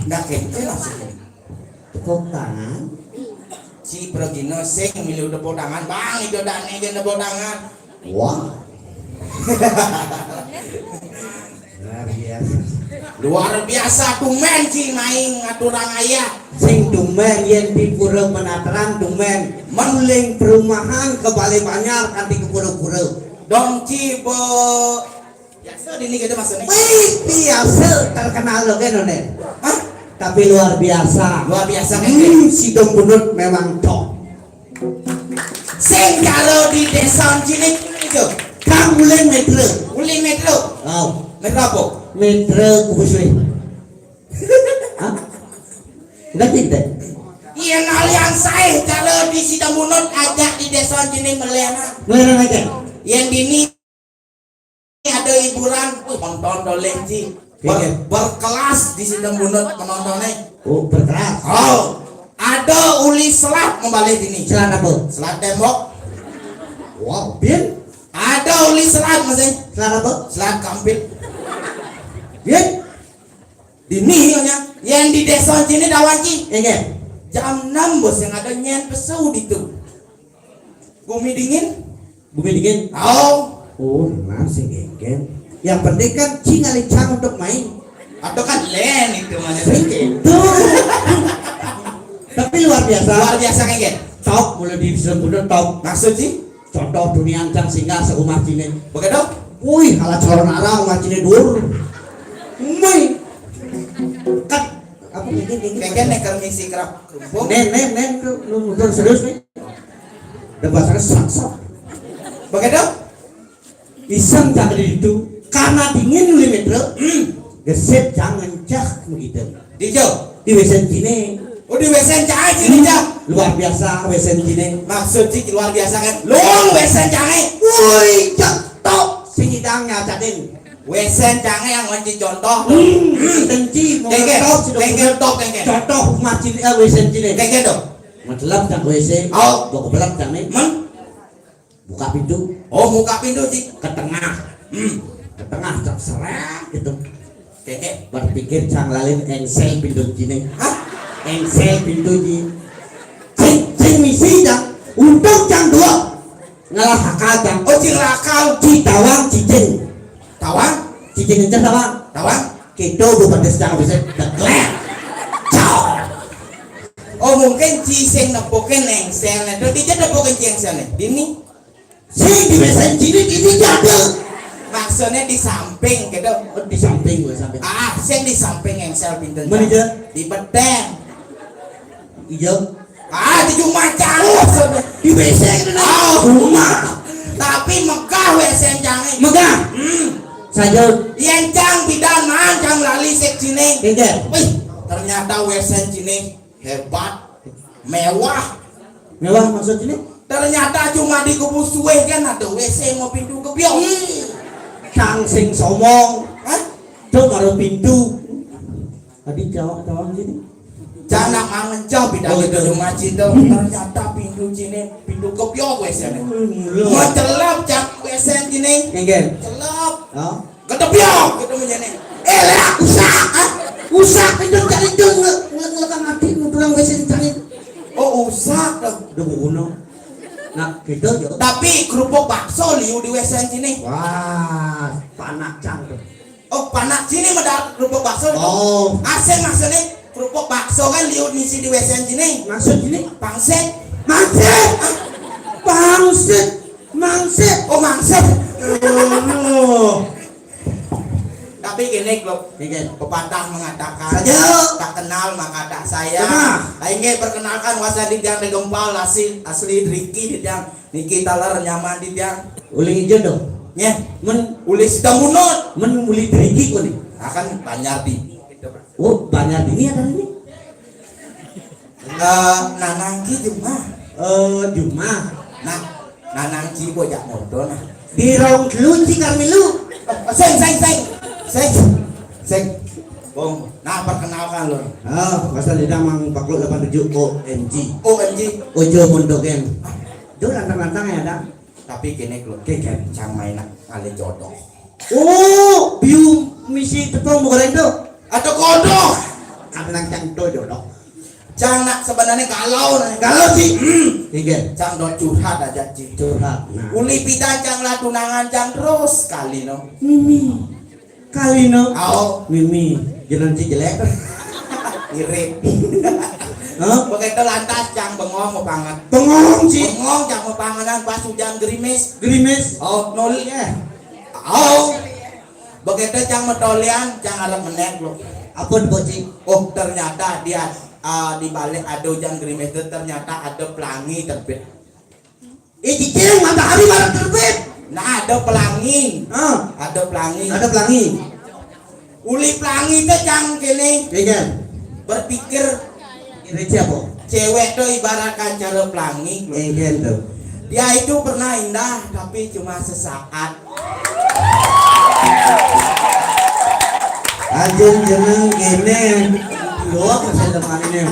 Ndak kente maksudnya. Tepuk tangan. Si Progino sing milu tepuk tangan, Bang, itu dane aja tepuk tangan. Wah. Luar biasa. Luar biasa, tumben si main ngaturang ayah. Sing tumben yen di pura Penateran tumben. Manuling perumahan ke Balai Banjar kanti ke pura-pura. Dong ci be biasa dini gitu maksudnya. Wih, biasa terkenal lo kan, None? Hah? Tapi luar biasa. Luar biasa kan? Hmm, si Dong Bunut memang top. Sing kalau di desa cilik itu. Kang ulin metre. Ulin metre. Oh. Metre apa? Metre kubus weh. Hah? Enggak tidak. Iya, nalian saya kalau di Sidamunut ajak di desa cilik melena. Melena aja. Yang dini ada hiburan, wih, nonton doleh, Ci. Ber-, iya, berkelas di Sidamunut penontonnya. Oh, berkelas. Oh, ada uli selat membalih dini. Selat apa? Selat tembok. Wow, bin. Ada uli selat masih. Selat apa? Selat kampil. Bin. Dini nya, yang di desa sini dawan, Ci. Iya. Jam enam bos yang ada nyen pesu di tu. Bumi dingin. Bumi dingin. Oh. Oh, nah, sing genggen. Yang penting kan Ci ngali cang untuk main. Atau kan len itu mana? Sing itu. Tapi luar biasa. Luar biasa kan, Gen? Top, mulai di sebelum top. Maksud sih? Contoh dunia ancang singgah seumah cine. Begitu? Wih, kalau calon arang umah cine dur. Mui. Kat, apa gini, gini? Kayaknya nek misi kerap kerupuk. Nen, nen, nen, tuh, lu mundur serius nih. Udah bahasanya saksok. Begitu? Iseng cak di itu. Karena dingin limit, bro. Hmm. Gesit jangan cah begitu. Di jo. Di W C cine. Oh, di W C cine, cine, hmm, cak. Luar biasa W C cine. Maksud sih luar biasa kan? Long W C cine. Woi, cak top. Sing hidangnya catin. W C cine yang menci contoh. Hmm, tenci, mau top, sudah top, top, top. Contoh rumah cine, eh, W C cine. Kayak gitu. Mencelap cak W C. Oh. Bawa belak cak nih. Men? Buka pintu. Oh, buka pintu, Ci. Ke tengah. Hmm. Ke tengah, cak seret gitu. Keke. Berpikir cang lalin engsel pintu cine. Hah? Engsel pintu ci. Cing, cing misi cang. Untung cang dua. Ngelah akal cang. Oh, cing lakal. Ci tawang cicing. Tawang? Cicing encer tawang. Tawang? Kita bu pedes cang bisa deklek. Cau. Oh, mungkin ci sing nepukin engsel. Nah, dia nepukin ci engsel nih. Ini. Sing di mesin cilik ini jadul. Maksudnya di samping gitu. Oh, di samping, gue samping. Ah, sing di samping engsel pintu. Mana dia? Di bedeng. Iya. Ah, di rumah jauh. Di W C itu, nah. Oh, rumah. Tapi megah W C jangan. Megah. Hmm. Saja. Yén cang bidan maan cang lali sik ciné. Kéngkén. Wih, ternyata W C ciné hebat, mewah. Mewah maksud ciné? Ternyata cuma di kubu suwéh kan ada W C mau pintu kebyok. Cang sing somong. Hah? Tuh karo pintu. Tadi jawab tawang sini. Cang nak mangencah bidan. Oh, gitu. Cuma cinta ternyata pintu ciné pintu kebyok W C-né. Mau celep cang W C ciné. Kéngkén. Celep. Hah? Ketebyok gitu menjadi. Eh, lah, usak, ah. Usak itu cari itu ngelek ngelek mati mutulang W C cari. Oh, usak dah. Udah bunuh. Nah, gitu yo. Tapi kerupuk bakso liu di W C ciné. Wah, panak cang tuh. Oh, panak ciné medal kerupuk bakso. Oh. Asing maksudnya kerupuk bakso kan liu ngisi di W C ciné. Maksud ini? Pangsit. Mangsit. Pangsit. Mangsit. Oh, mangsit. Oh. Tapi gini, Klub. Gini. Pepatah mengatakan, saja. Tak kenal maka tak sayang. Nah, inggih perkenalkan, wasta titiang Gempal, asli, asli Driki titiang. Niki taler nyaman titiang. Uling ijo dong. Nggih. Men uli Sidamunut. Men uli Driki kok nih. Akan Banjar di. Oh, Banjar ini ada ini. Eh, nanang ki jumah. Eh, jumah. Nah, nanang ki bojak moto nah. Di rong telu ci kami lu. Eh, sing, sing, sing. Sing. Sing. Bong. Nah, perkenalkan lu. Ah, pasal dia mang pakluk delapan tujuh O M G. O M G. Ojo mondoken. Itu lantang-lantang ya, Dang. Tapi kene klo, ke cang main ngalih jodoh. Oh, biu misi tepung goreng tuh. Ada kodok. Ada nang cang to jodoh. Cang nak sebenarnya galau nah. Galau sih. Hmm. Iya. Cang do curhat aja, Ci. Curhat. Nah. Uli pidan cang lah tunangan cang terus kali no. Mimi. Kali no. Ao. Mimi. Jalan si jelek. Mirip. Hah? Begitu lantas cang bengong mau banget. Bengong, Ci. Bengong cang mau panganan pas hujan gerimis. Gerimis. Oh, nol. Iya. Au. Begitu cang metolian, cang arep menek lo. Apa tuh, Ci? Oh, ternyata dia, ah, di balik ada hujan gerimis itu ternyata ada pelangi terbit. Eh, cicing, matahari baru terbit. Nah, ada pelangi. Ah. Ada pelangi. Ada pelangi. Uli pelangi itu cang kene. Iya. Berpikir. Kira siapa? Cewek tuh ibaratkan cara pelangi. Iya tuh. Dia itu pernah indah, tapi cuma sesaat. Ajeng jeneng kene. Dua persen depan ini.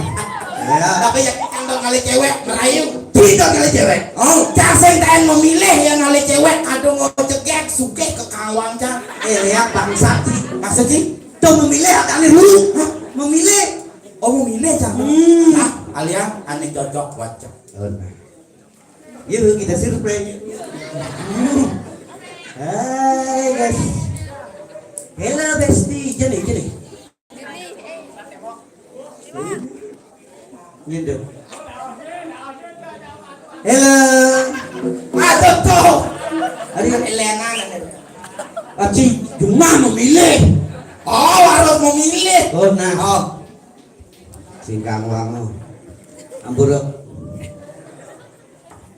Ya. Tapi ya, cang ngalih cewek, merayu. Tidak ngalih cewek. Oh, cang sing taen memilih yang ngalih cewek, kadung mau cegek, sugih ke kawang, cang. Eh, lihat bangsat sih. Maksud sih? Tuh memilih, ada aneh dulu. Hah? Memilih. Oh, memilih, cang. Hmm. Nah, aliang aneh cocok buat cang. Oh, nah. Yuk, kita survei. Hai, guys. Hello, bestie. Jadi, jadi. Gitu. Hello. Aduh, tuh. Hari ini lengan. Aci, cuma memilih. Oh, harus memilih. Oh, nah. Oh. Singkang wangu. Ampura.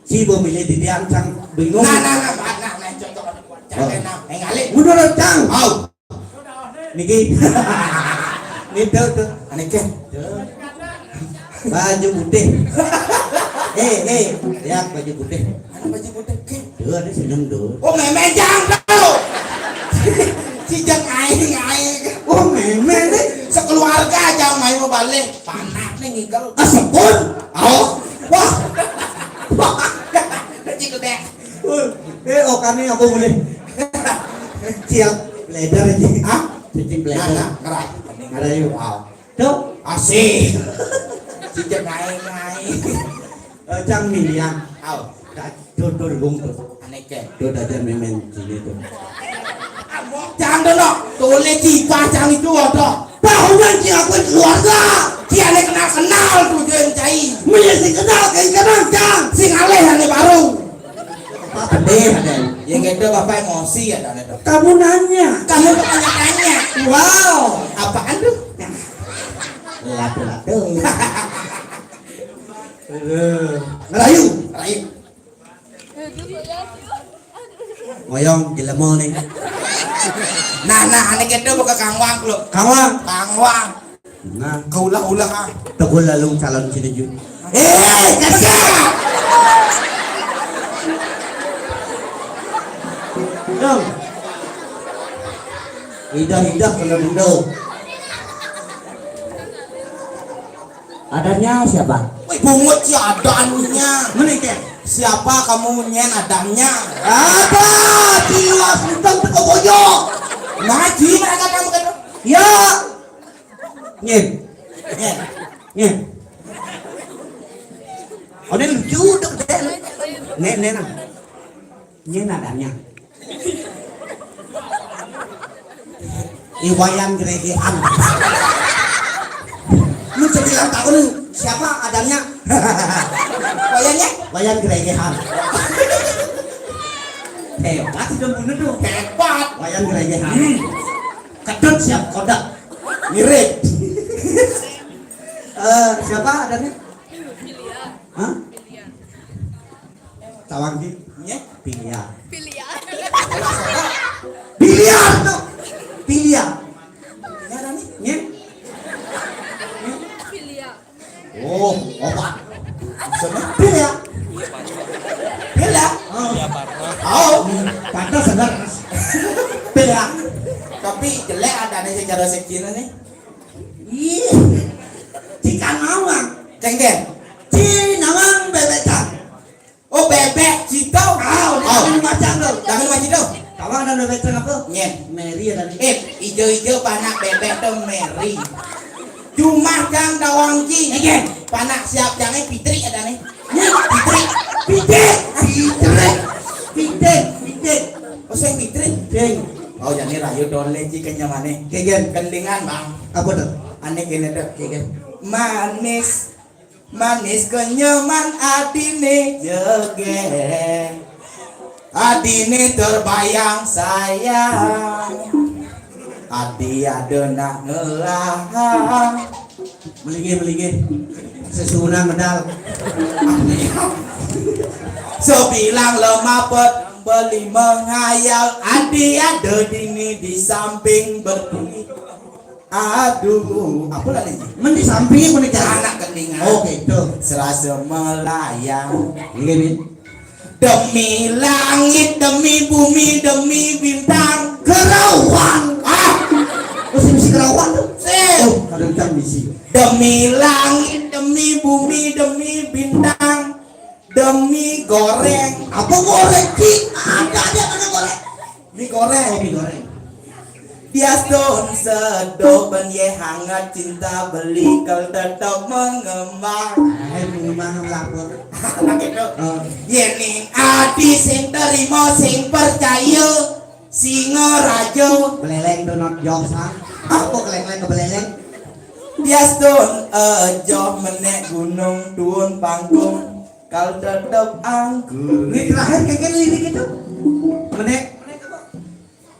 Ci bo milih titiang cang bingung. Nah, nah, nah, nah, nah, nah, cocok. Cang, oh. Nah, eh, ngalih. Menurut cang. Au. Niki. Niki tuh, tuh. Aneh, Ken. Tuh. Baju putih. Eh, eh, lihat baju putih. Mana baju putih, Ken? Tuh, ada seneng tuh. Oh, memen cang tuh. Si jang aing, aing. Oh, memen nih. Sekeluarga aja main mau balik. Panak nih ngigel. Ah, sepun. Oh. Wah. Wah. Cik deh. Uh, eh, oh, kami apa boleh? Siap leader aja. Hah? Cicing leader. Nah, nah, ngerayu. Ngerayu. Wow. Tuh. Asik. Cicing naik, naik. Eh, cang milian. Au. Tuh, tuh, bung tuh. Aneh, Ken. Tuh, dajan memen sini tuh. Cang dono, tole cipah cang itu ada. Tahunan ci aku keluarga. Ci aneh kenal-kenal tuh jen cai. Menye sing kenal kayak kenal cang. Sing aleh aneh baru. Apa deh, ada. Yang gitu Bapak emosi ya, ada tuh. Kamu nanya. Kamu tuh tanya-tanya. Wow. Apaan tuh? Latu-latu. Aduh. Ngerayu. Ngerayu. Ngoyong jelema nih. Nah, nah, ané kéto buka kangwang lo. Kangwang. Kangwang. Nah, kaulah-ulah ah. Tegul lalu calon sini ju. Eh, kasih. Dong. Idah-idah kena denda. Adanya siapa? Wih, bungut si ada anunya. Mana ke? Siapa kamu nyén adanya? Apa? Jiwa sentang teko bojo. Nah, ji mana kamu kata? Ya. Nyén. Nyén. Nyén. Oh, ini lucu deh, deh. Nek, nek, nah. Nyén adanya. Ih, Wayan Gregehan. Lu sembilan tahun siapa adanya? Wayannya? Wayan Gregehan. Hebat itu bunuh tuh. Hebat. Wayan Gregehan. Hmm. Kedut siap kodak. Mirip. Eh, siapa adanya? Hah? Tawang ki? Nyé? Biliar. Biliar. Biliar tuh. Biliar. Nyé ada nih? Nyé? Biliar. Oh, obat. Maksudnya? Biliar. Biliar. Oh. Oh. Pantas segar. Biliar. Tapi jelek ada nih secara seksi nih. Ih. Cikan awang. Cengkeh. Ci nawang bebek. Oh, bebek, cito. Ah, udah. Oh. Jangan macam tuh. Jangan macam itu. Kawan ada bebek apa? Nyén. Mary ada nih. Eh, ijo-ijo panak bebek tuh Mary. Cuma kang tawang ki. Nyén. Panak siap jangan Fitri ada nih. Nyén. Fitri. Fitri. Fitri. Fitri. Fitri. Oh, saya Fitri. Ding. Oh, jadi rayu dole ji kenyamané. Kegen. Kendingan, Bang. Apa tuh? Ané kéné tuh. Kegen. Manis. Manis kenyaman adine jege. Adine terbayang sayang. Adi ada nak ngelah. Melinggih, melinggih. Sesuunan medal. Sebilang lemah pet beli menghayal. Adi ada dini di samping berdiri. Aduh, apa lagi? Men di samping, men di jalan. Anak keningan. Oh, gitu. Serasa melayang. Iya, Min. Demi langit, demi bumi, demi bintang. Kerawang. Ah. Oh, si misi kerawang tuh. Sih. Oh, kadang kan misi. Demi langit, demi bumi, demi bintang. Demi goreng. Apa goreng, Ci? Ada aja kena goreng. Mie goreng. Oh, mie goreng. Bias don sedo ben ye hangat cinta beli kal tetap mengembang. Eh, mengembang lapor. Anak itu. Oh. Ye ning ati sing terima sing percaya Singaraja. Beleleng tuh not jokes, ah. Apa keleng-leng ke beleleng? Bias don ejo menek gunung tuun pangkung. Kal tetep anggur. Ini terakhir kayak lirik itu. Menek.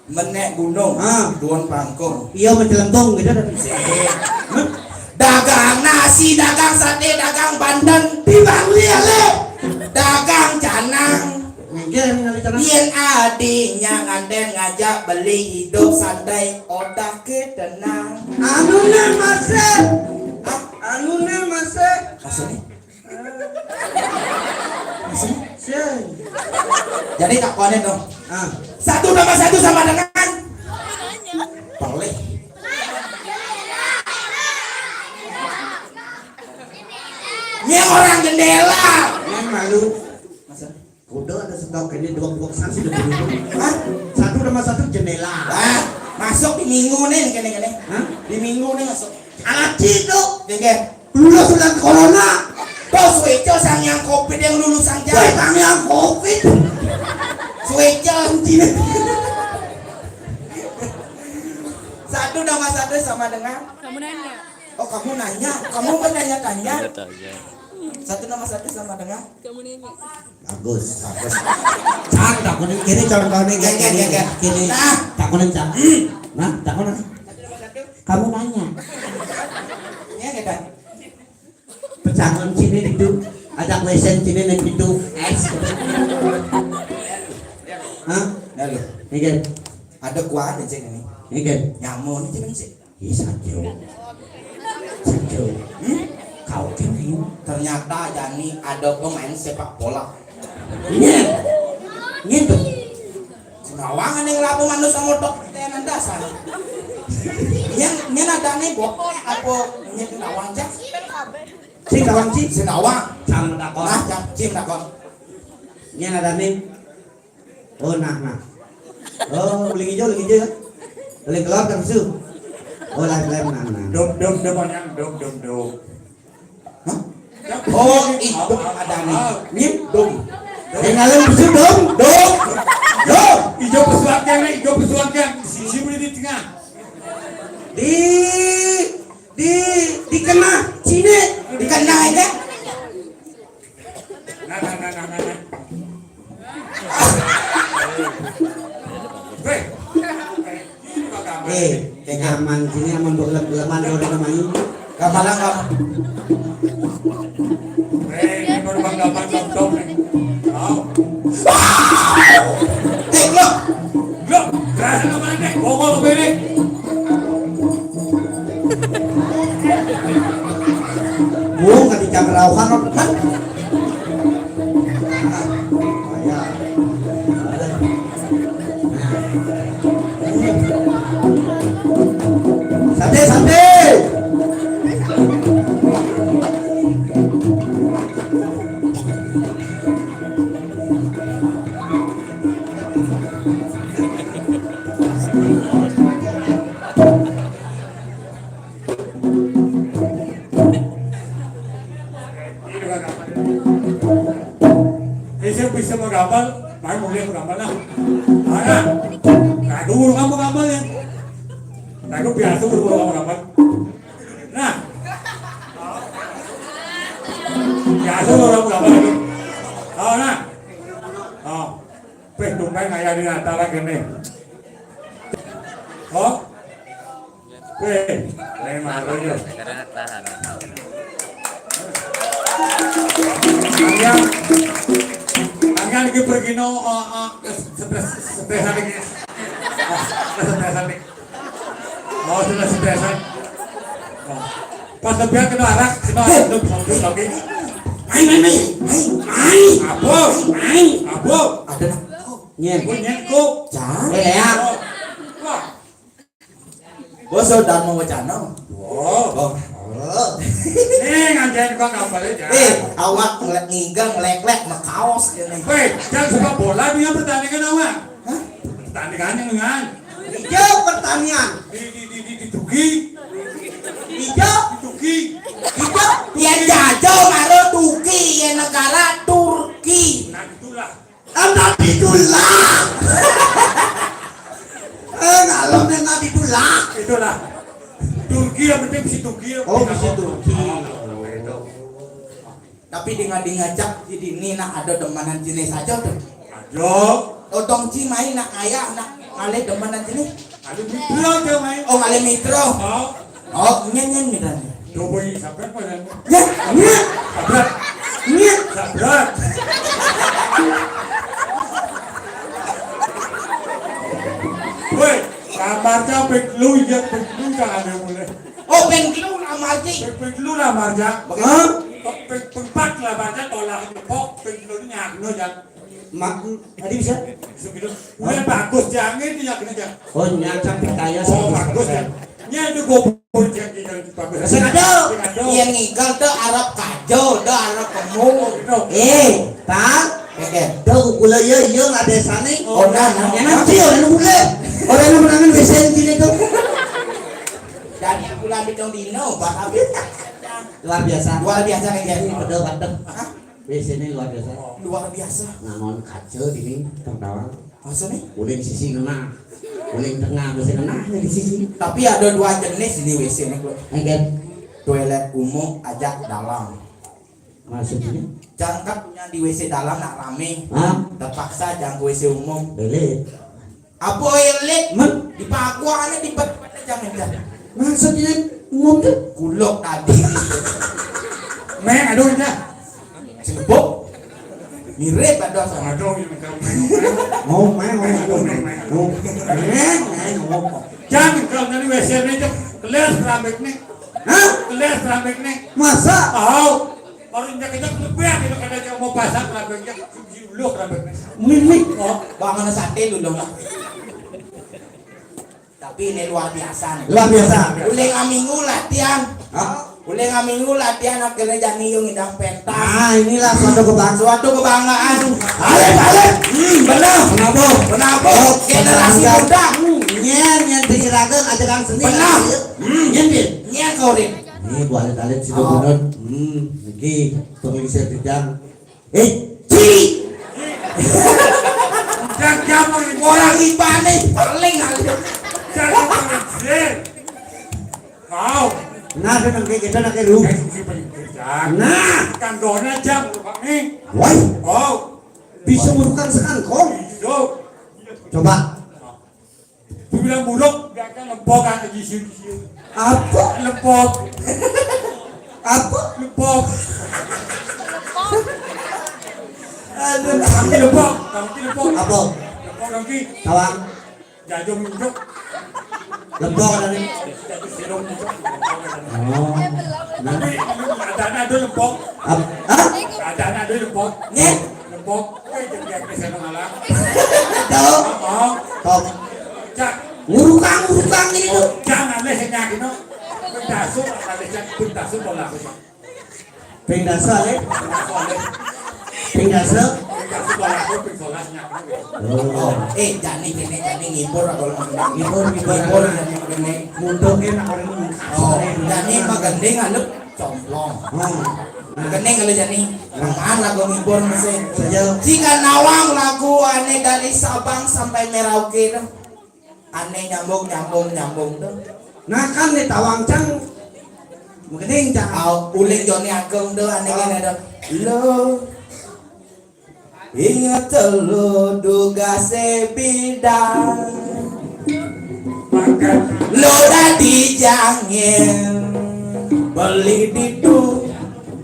Menek gunung. Ah. Tuun pangkung. Iya, mencelempung gitu. Dagang nasi, dagang sate, dagang banten. Timbang liya le. Dagang canang. Mungkin ngalih canang. Yen adinya nganten ngajak beli hidup santai, otak ke tenang. Anu nang masih. Hah? Anu nang masih. Maksudnya? Sing. Jadi tak konen dong. Ah. Satu tambah satu sama dengan boleh. Ini orang jendela. Yang malu. Masa? Kuda ada stok ini dua dua besar sih udah beruntung. Hah? Satu tambah satu jendela. Ah, masuk di minggu nih kene-kene. Hah? Di minggu nih masuk. Aci tuh. Deh, deh. Lulus udah corona. Tuh, Sueco sang yang covid yang lulusan jahit. Sang yang covid. Sueco. Cina. Satu tambah satu sama dengan. Kamu nanya. Oh, kamu nanya. Kamu kan nanya-tanya. Tanya. Satu tambah satu sama dengan. Kamu nanya. Bagus. Bagus. Cang, takunin kiri, cang, takunin kiri, kiri, kiri. Nah. Takunin, cang. Nah, takunin. Kamu nanya. Ya, kita. Pecangon sini itu, ada kuesen sini nih itu. Es. Hah? Lalu. Ini kan. Ada kuah aja ini. Ini kan? Nyamun aja kan sih. Ih, sajo. Sajo. Hmm? Kau kan ini. Ternyata Jani ada pemain sepak bola. Iya. Gitu. Sing Nawang ning lapo manus sama tok tenan dasar. Yang yang ada nih bokeh apa yang Nawang cak? Sing Nawang, Ci. Sing Nawang. Jangan takon. Nah, cak Cim takon. Ini ada nih. Oh, nah, nah. Oh, uling hijau, uling hijau ya. Uling keluar kan su. Oh, lain lain nah, nah. Dom dom dom yang dom dom dom. Hah? Oh, itu ada nih. Nyip dong. Yang lain su dong. Dong. Dong. Ijo pesuatkan, ijo pesuatkan. Sisi boleh di tengah. Di di dikena sini. Dikena aja. Nah, nah, nah, nah, nah, nah. Weh. Eh, kayak nyaman sini aman buat lem-leman kalau udah main. Gampang lah, Bang. Weh, ini baru Bang gampang contoh nih. Tahu. Eh, lo. Lo, berasa mana nih? Bongol ke bini. Wong kan dicak rauhan, kan? Santai, santai. Ini sing bisa mau gambar, main mulai mau gambar lah. Mana? Nah, dulu kamu gambar ya. Nah, aku biasa dulu kamu gambar. Nah. Biasa dulu kamu gambar itu. Oh, nah. Oh. Weh, tumben kaya di Natal kene. Oh. Weh, lain malu yo. Angel, angel iki pergi no, eh, eh, stres, stres lagi. Ah, stres lagi. Oh, sudah stres. Oh. Pas lebih kena arak, kena arak, terus lagi. Mai, mai, mai, mai, mai. Apa? Mai. Apa? Ada nak. Nyen. Gue nyen kok. Cah. Eh, ya. Oh. Wah. Bos udah mau wacana. Oh. Oh. Eh, ngajain kok kapal aja. Eh, awak ngeliat ngigang, ngelek-lek, mekaos ya nih. Weh, jangan sepak bola dia pertandingan awak. Hah? Pertandingannya dengan. Ijo pertanian. Di, di, di, di, di Turki. Ijo. Di Turki. Ijo. Ya jajo karo Turki, ya negara Turki. Nah, itulah. Kan Nabi Dullah. Eh, ngalor nih Nabi Dullah. Itulah. Turki yang penting si Turki. Oh, bisa Turki. Itu. Tapi dengar-dengar cak di dini nak ada demenan jenis aja tuh. Ayo. Otong ci main nak kaya nak ngalih demenan jenis. Ada mitra aja main. Oh, ngalih mitra. Oh. Oh, nyen nyen mitra. Coba ini sabrak mana? Ya, ya. Sabrak. Ya. Sabrak. Woi, kamarnya ping lu ya ping lu jangan ada mulai. Oh, ping lu kamarnya. Ping lu kamarnya. Hah? Ping ping empat kamarnya tolak nyepok ping lu nyak no ya. Mak, tadi bisa? Bisa gitu. Udah bagus jangan itu ya kerja. Oh, nyacak percaya. Oh, bagus ya. Ini ada gopur yang bagus. Sing ada. Yang ngigal tuh Arab kajo, tuh Arab kemu. Eh, tak? Oke. Tuh kula ya iya nggak desa nih. Oh, nah, nah. Yang nanti orang mulai. Orang yang menangan W C sini tuh. Dan yang bulan bidang dino, Pak Habib. Luar biasa. Luar biasa kan ya. Ini betul, betul. Hah? W C ini luar biasa. Luar biasa. Ngangon kaca ini tertawa. Masa nih? Uling sisi kena. Uling tengah mesti kena di sisi. Tapi ada dua jenis ini W C nih, Bro. Enggak. Toilet umum aja dalam. Maksudnya? Jangkatnya di W C dalam nak rame. Hah? Terpaksa jangan ke W C umum. Boleh. Apa elit? Men? Di paguannya di bet jangan jangan. Maksudnya umum tuh? Kulok tadi. Meh, aduh, dah. Cilebok. Mirip ada sama. Aduh, ya, betul. Mau main, main, aduh, main, main. Mau. Eh, Jangan kalau nanti W C-nya aja kelas rambeknya. Hah? Kelas rambeknya. Masa? Tahu. Baru injak-injak lebih gitu kada aja mau pasang rambeknya. Dulu rambeknya. Mimik. Oh, bangun sate dulu lah. Tapi ini luar biasa nih. Luar biasa. Uleng aminggu latihan. Hah? Uleng aminggu latihan akhirnya jani yung idang pentas. Nah, inilah suatu kebanggaan. Suatu kebanggaan. Alif, alif. Hmm, benar. Kenapa? Kenapa? Oh, generasi muda. Hmm, nyen, nyen dikirakan ajakan seni. Benar. Hmm, nyen, nyen. Nyen kau, Rin. Ini buat alif-alif sih. Oh. Benar. Hmm, lagi pengingsir bidang. Eh, ciri. Jangan gampang nih, orang ibané paling halus. Jangan gampang nih. Wow. Nah, dia nang kayak gitu, nang kayak lu. Kayak susi paling kerja. Nah. Kan dona jam, Pak, nih. Woi. Wow. Bisa merukan sekangkong. Bisa. Coba. Dibilang buruk, biarkan lempok kan, lagi siu-siu. Apa? Lempok. Apa? Lempok. Aduh. Kami lempok, kami lempok. Apa? Lempok kami. Tawang. Jajung buruk. Lempok ada nih. Jajung sirung buruk. Oh. Tapi ada, ada lempok. Ap-, hah? Ada, ada lempok. Nih. Lempok. Eh, jadi aku bisa mengalah. Tahu? Oh. Top. Cak. Ngurukang, ngurukang ini tuh. Jangan leh nyakino. Pendasu, ada cak pendasu bola aku, Cak. Pendasu, ale? Pendasu, ale? Pendasu? Pendasu bola aku, pendasu bola nyakino. Oh. Eh, jani kene, jani ngibur aku. Ngibur, ngibur. Ngibur, jani kene. Muntukin aku ini. Oh, jani magending anu complong. Hmm. Magending kalau jani. Apaan lagu ngibur mesti? Saja. Jika nawang lagu ane dari Sabang sampai Merauke tuh. Ane nyambung, nyambung, nyambung tuh. Nah, kan nih tawang cang. Mungkin cang. Au, uling Joni Agung tuh ane kene tuh. Lo ingat lo duga sebidang. Lo dadi jangil. Beli ditu.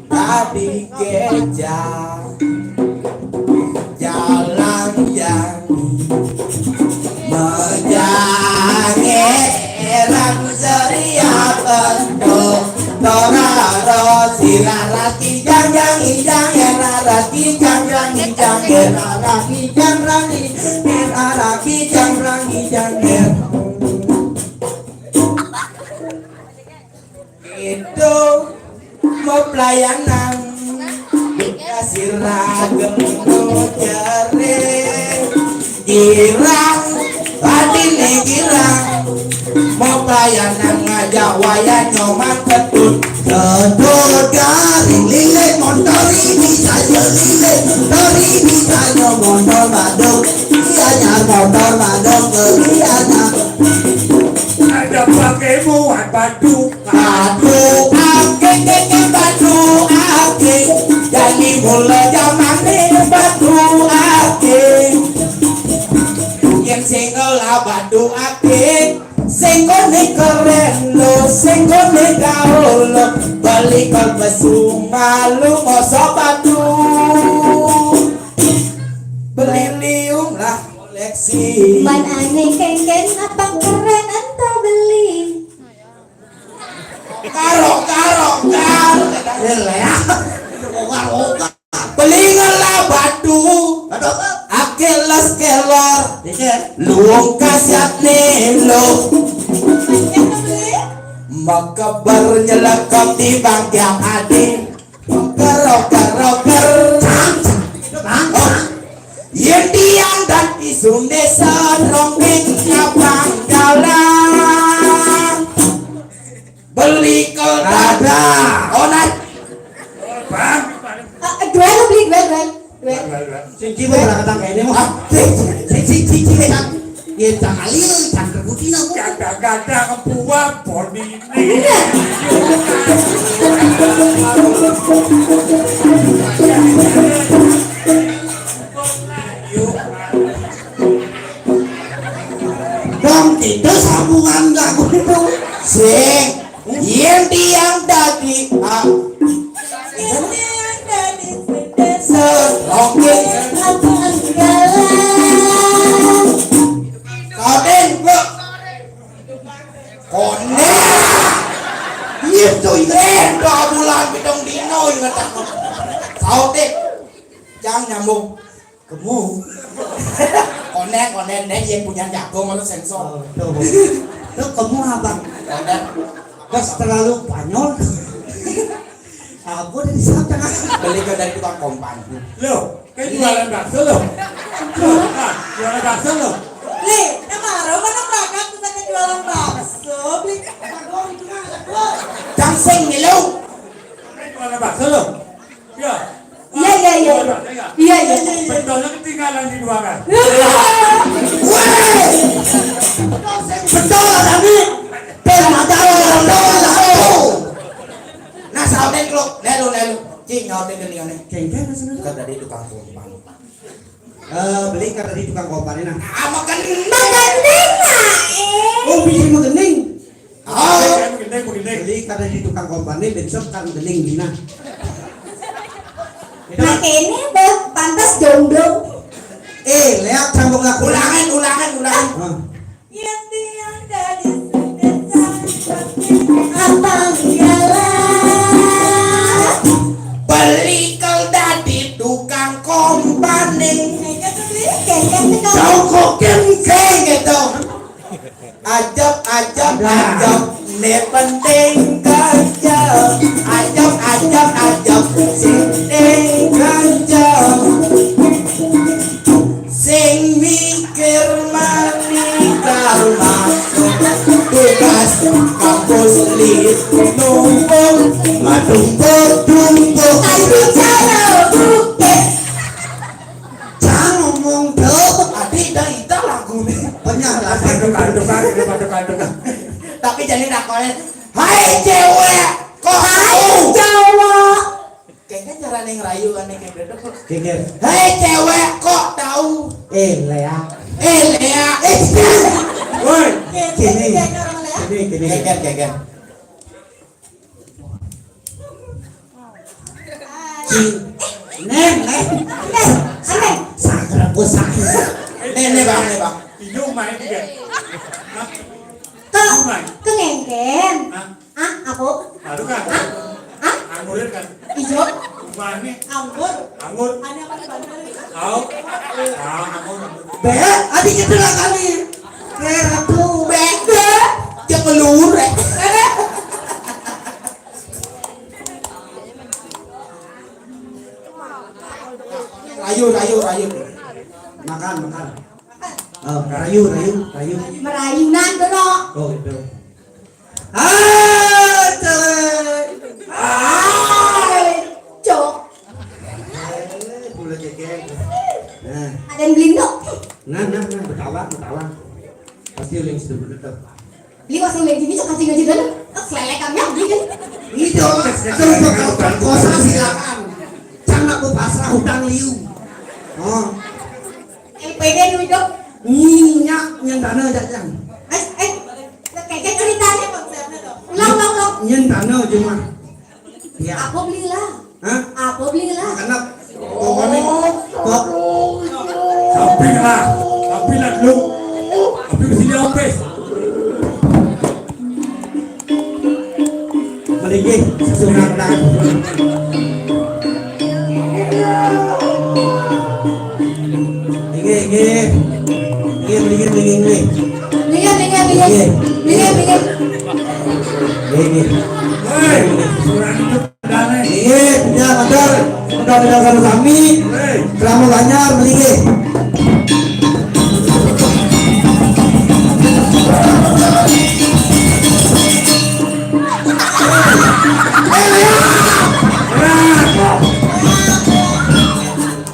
Tadi kejang jalan yang menjang erang seria bentuk toraro sirara kijang jang ijang erara kijang jang ijang erara kijang rangi erara kijang rangi jang er. Itu mau pelayanan dikasih ragam jere girang, adine girang. Mau pelayanan ngajak wayah nyoman ketut. Ketut garing lile, motori bisa jelile, tori bisa nyomotor badung. Iya nyar motor badung, iya nyar. Ada pakai muat batu. Batu ake, keke batu ake. Dari mula zaman ni batu ake. Yang single lah batu ake. Sing kone keren lo, sing kone gaul lo. Beli kol besu malu mosok batu. Beli liung lah koleksi. Man ane kengken apa keren entah beli. Karo, karo, karo. Ele ya. Ogar, ogar. Pelingan lah batu. Batu apa? Akelas kelor. Iya. Luung kasiat nelo. Makabar nyelekap di bangkiang adi. Roker, roker, roker. Cang, cang. Cang, cang. Yen tiang dan isun desa ronggeng abang jalan. Beli kol ada. Onat. Bang. Ah, dua lu beli, dua, dua. Dua. Sing kibu berangkatan kayak ini, mau. Ah, sing, sing, sing, sing, sing, sing. Iya, cang alil, cang kebutino. Gada-gada kebuah, boni. Iya. Dong, itu sambungan lagu itu. Sing, yen tiang dadi, ah. Yen tiang dadi, oke. Kau deh, bro. Tuh, inget, dua bulan, pitung dino, inget aku. Saut, Dik. Jang nyambung. Kemu. Konek, konek, nek yang punya jago malah sensor. Oh, tuh. Lu kemu apa? Konek. Bos terlalu banyol. Aku udah disangka. Beli ke dari tukang kompan. Loh, kan jualan bakso loh. Loh, ah, jualan bakso loh. Li, emang mana berangkat kita ke jualan bakso, beli. Cangsing nih lu. Kan jualan bakso loh. Ya. Iya, iya, iya. Jualan bakso ya? Iya, iya, iya, iya. Pentolnya ketinggalan di luaran. Weh! Pentol tadi. Pentol tadi. Nah, saudeng lo, nelu, nelu. Cing, nyautnya gini, aneh. Kengkeng, maksudnya? Kan tadi tukang kompan. Eh, beli karena di tukang kompan, nah. Ah, makan. Makan, nah, eh. Oh, bisa makan, ning. Oh. Makan, makan, makan. Beli karena di tukang kompan, besok kan makan, ning, nah. Nah, kayaknya, Bang, pantas jomblo. Eh, lihat sambung aku. Ulangan, ulangan, ulangan. Ah. Yang tiang dari sekitar abang galak. Beli kal dadi tukang kompani. Kayaknya tuh beli, kayaknya tuh kalau jauh kok kengkeng gitu. Ajak, ajak, ajak, ne penting ganja. Ajak, ajak, ajak, sing penting ganja. Sing mikir mani karma. Tugas kampus lit numpuk. Madumpuk, dumpuk. Ayo, cara bukit. Jangan ngomong tuh. Adi dah itu lagu nih. Penyah lagu. Aduh, aduh, aduh, aduh, aduh. Tapi jadi nakonin, "Hai cewek, kok hai cowok?" Kayaknya cara neng rayu aneh kayak gitu. Kayaknya. "Hai cewek, kok tahu?" Eh, Lea. Eh, Lea. Eh, woi. Kini, kini, kini. Geger, geger. Ci, neng, neng. Aneh, aneh. Sakra ku sakit. Nih, nih, Bang, nih, Bang. Ijo main juga. Hah? Kok kengengken? Hah? Ah, aku. Baru kan? Ah? Ah? Anggur kan? Ijo. Mana? Anggur. Anggur. Ada apa di Banten? Tahu? Ah, anggur, anggur. Be, adi kita lah kali. Ratu. Beda. Dia keluar. Rayu, rayu, rayu. Makan, makan. Oh, rayu, rayu, rayu. Merayunan dulu. Oh, gitu. Ah, cewek. Ah, cok. Eh, bulu cekek. Nah. Ada yang belindo. Nah, nah, nah, betawa, betawa. Pasti yang sudah bener tuh. Liwas yang gini cok kancing aja dulu. Selelekannya gini. Itu, itu bakal perkosa silakan. Jangan aku pasrah hutang liu. Oh. Yang pede nu hidup. Nyinya yang dana aja yang. Eh, eh. Kayak ceritanya konsepnya tuh. Ulang, ulang, ulang. Nyen dana cuma. Ya. Apa belilah? Hah? Apa belilah? Karena pokoknya kok. Sampai lah, sampai lah dulu. Tapi mesti di office. Mriki sesunatan. Nggih, nggih. Nggih, mriki, mriki, nggih. Nggih, nggih, nggih. Nggih. Nggih, nggih. Nggih, nggih. Hei, surat itu. Nggih, ya, matur. Mudah-mudahan sami-sami. Selamat banyak, mriki.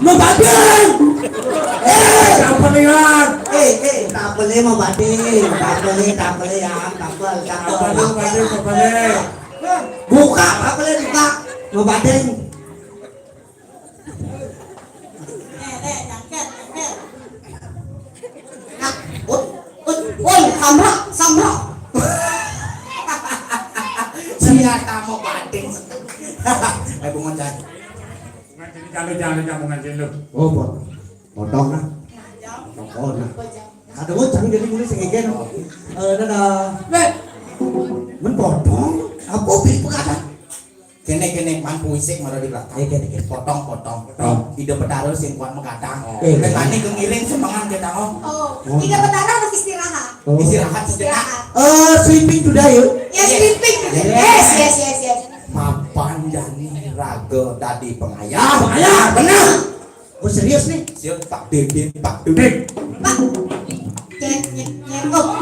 Mau batin. Eh, tak boleh, Wan. Eh, eh, tak boleh mau batin. Tak boleh, tak boleh, ya. Tak boleh, tak boleh. Tak boleh, tak boleh, tak boleh. Buka, tak boleh buka. Mau batin. Eh, eh, jangket, jangket. Ah, ut, ut, woi, samra, samra. Senjata mau batin. Eh, bunga cai. Jangan, jangan, jangan, jangan, jangan, jangan. Oh, pot-, potong lah. Potong lah. Ada mau jangan jadi mulai sengegen. Eh, dadah. Weh. Men potong. Apa beli pekatan? Kene, kene, man puisik mara di belakang. Iya, kene, kene. Potong, potong. Oh. Ida Betara sing kuat megadang. Oh. Eh. Nek ane kengiring semengan kita, oh. Oh, Ida Betara harus istirahat. Oh. Istirahat sejenak. Istirahat. Eh, sleeping today, ya? Ya, sleeping today. Yes, yes, yes, yes. Mapan jani raga dadi pengayah. Pengayah, bener. Oh, serius nih? Siap, Pak Dede, Pak Dede. Pak. Nyet, nyet, nyet. Oh.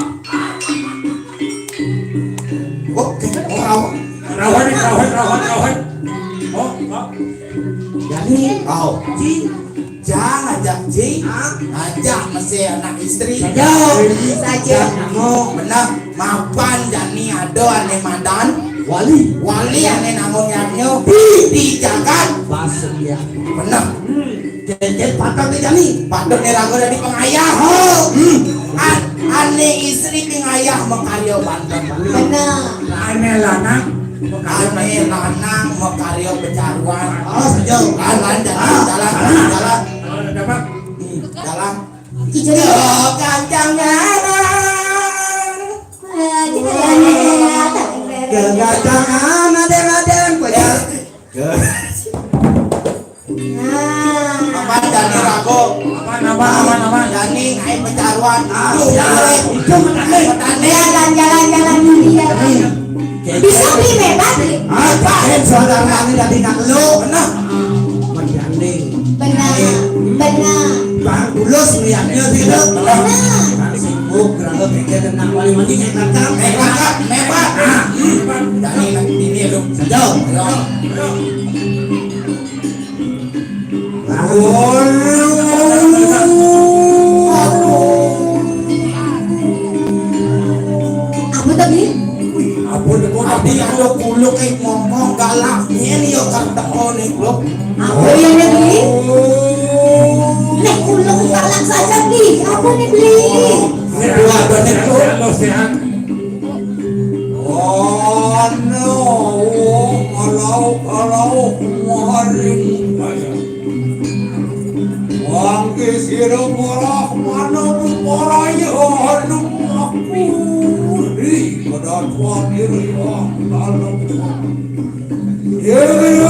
Oh, kita mau rawan. Rawan, rawan, rawan, rawan. Oh, Pak. Jadi, oh, Ci. Jangan ajak Ci. Hah? Ajak masih anak istri. Saja. Saja. Mau. Benar. Mapan jani ada ane madan. Wali. Wali ane nanggung yadnya. Di. Di jagat. Pasir ya. Benar. Hmm. Jadi patut nih jani. Patut nih raga dadi pengayah. Oh. Hmm. An-, ane istri pengayah makarya banten. Benar. Ane lanang. Ane lanang makarya pecaruan. Oh, setuju. Jalan, jalan, jalan, jalan. Jalan. Kijang. Yo, gancangan. Gancangan, ada, ada, ada. Nah. Apa jani raga? Apa, apa, apa, apa? Jani ngae pecaruan. Ah, ya. Itu petani. Petani. Jalan, jalan, jalan. Iya. Bisa beli bebas, beli. Ah, tahen saudara ini dari nak lu. Nah. Mending. Benar, benar. Bang Bulus lihatnya sih lu. Benar. Bang Sibuk, berapa pikir tentang wali mandi kayak kakak. Hebat, hebat. Ah, hmm. Dari ini lu. Jauh. Jauh. Apa tadi? Apa tadi? Adi ada kuluk, eh, ngomong galak. Ini yo kerteko nih, Bro. Apa ya, nih, Bli? Nek kuluk galak saja, Bli. Apa nih, Bli? Ini dua ada nih, Bro. Ana wong kalau-kalau maring. Wangke sira marah manut paraya anu aku. Ri pada tuan iri wong dalam. Ya, ya.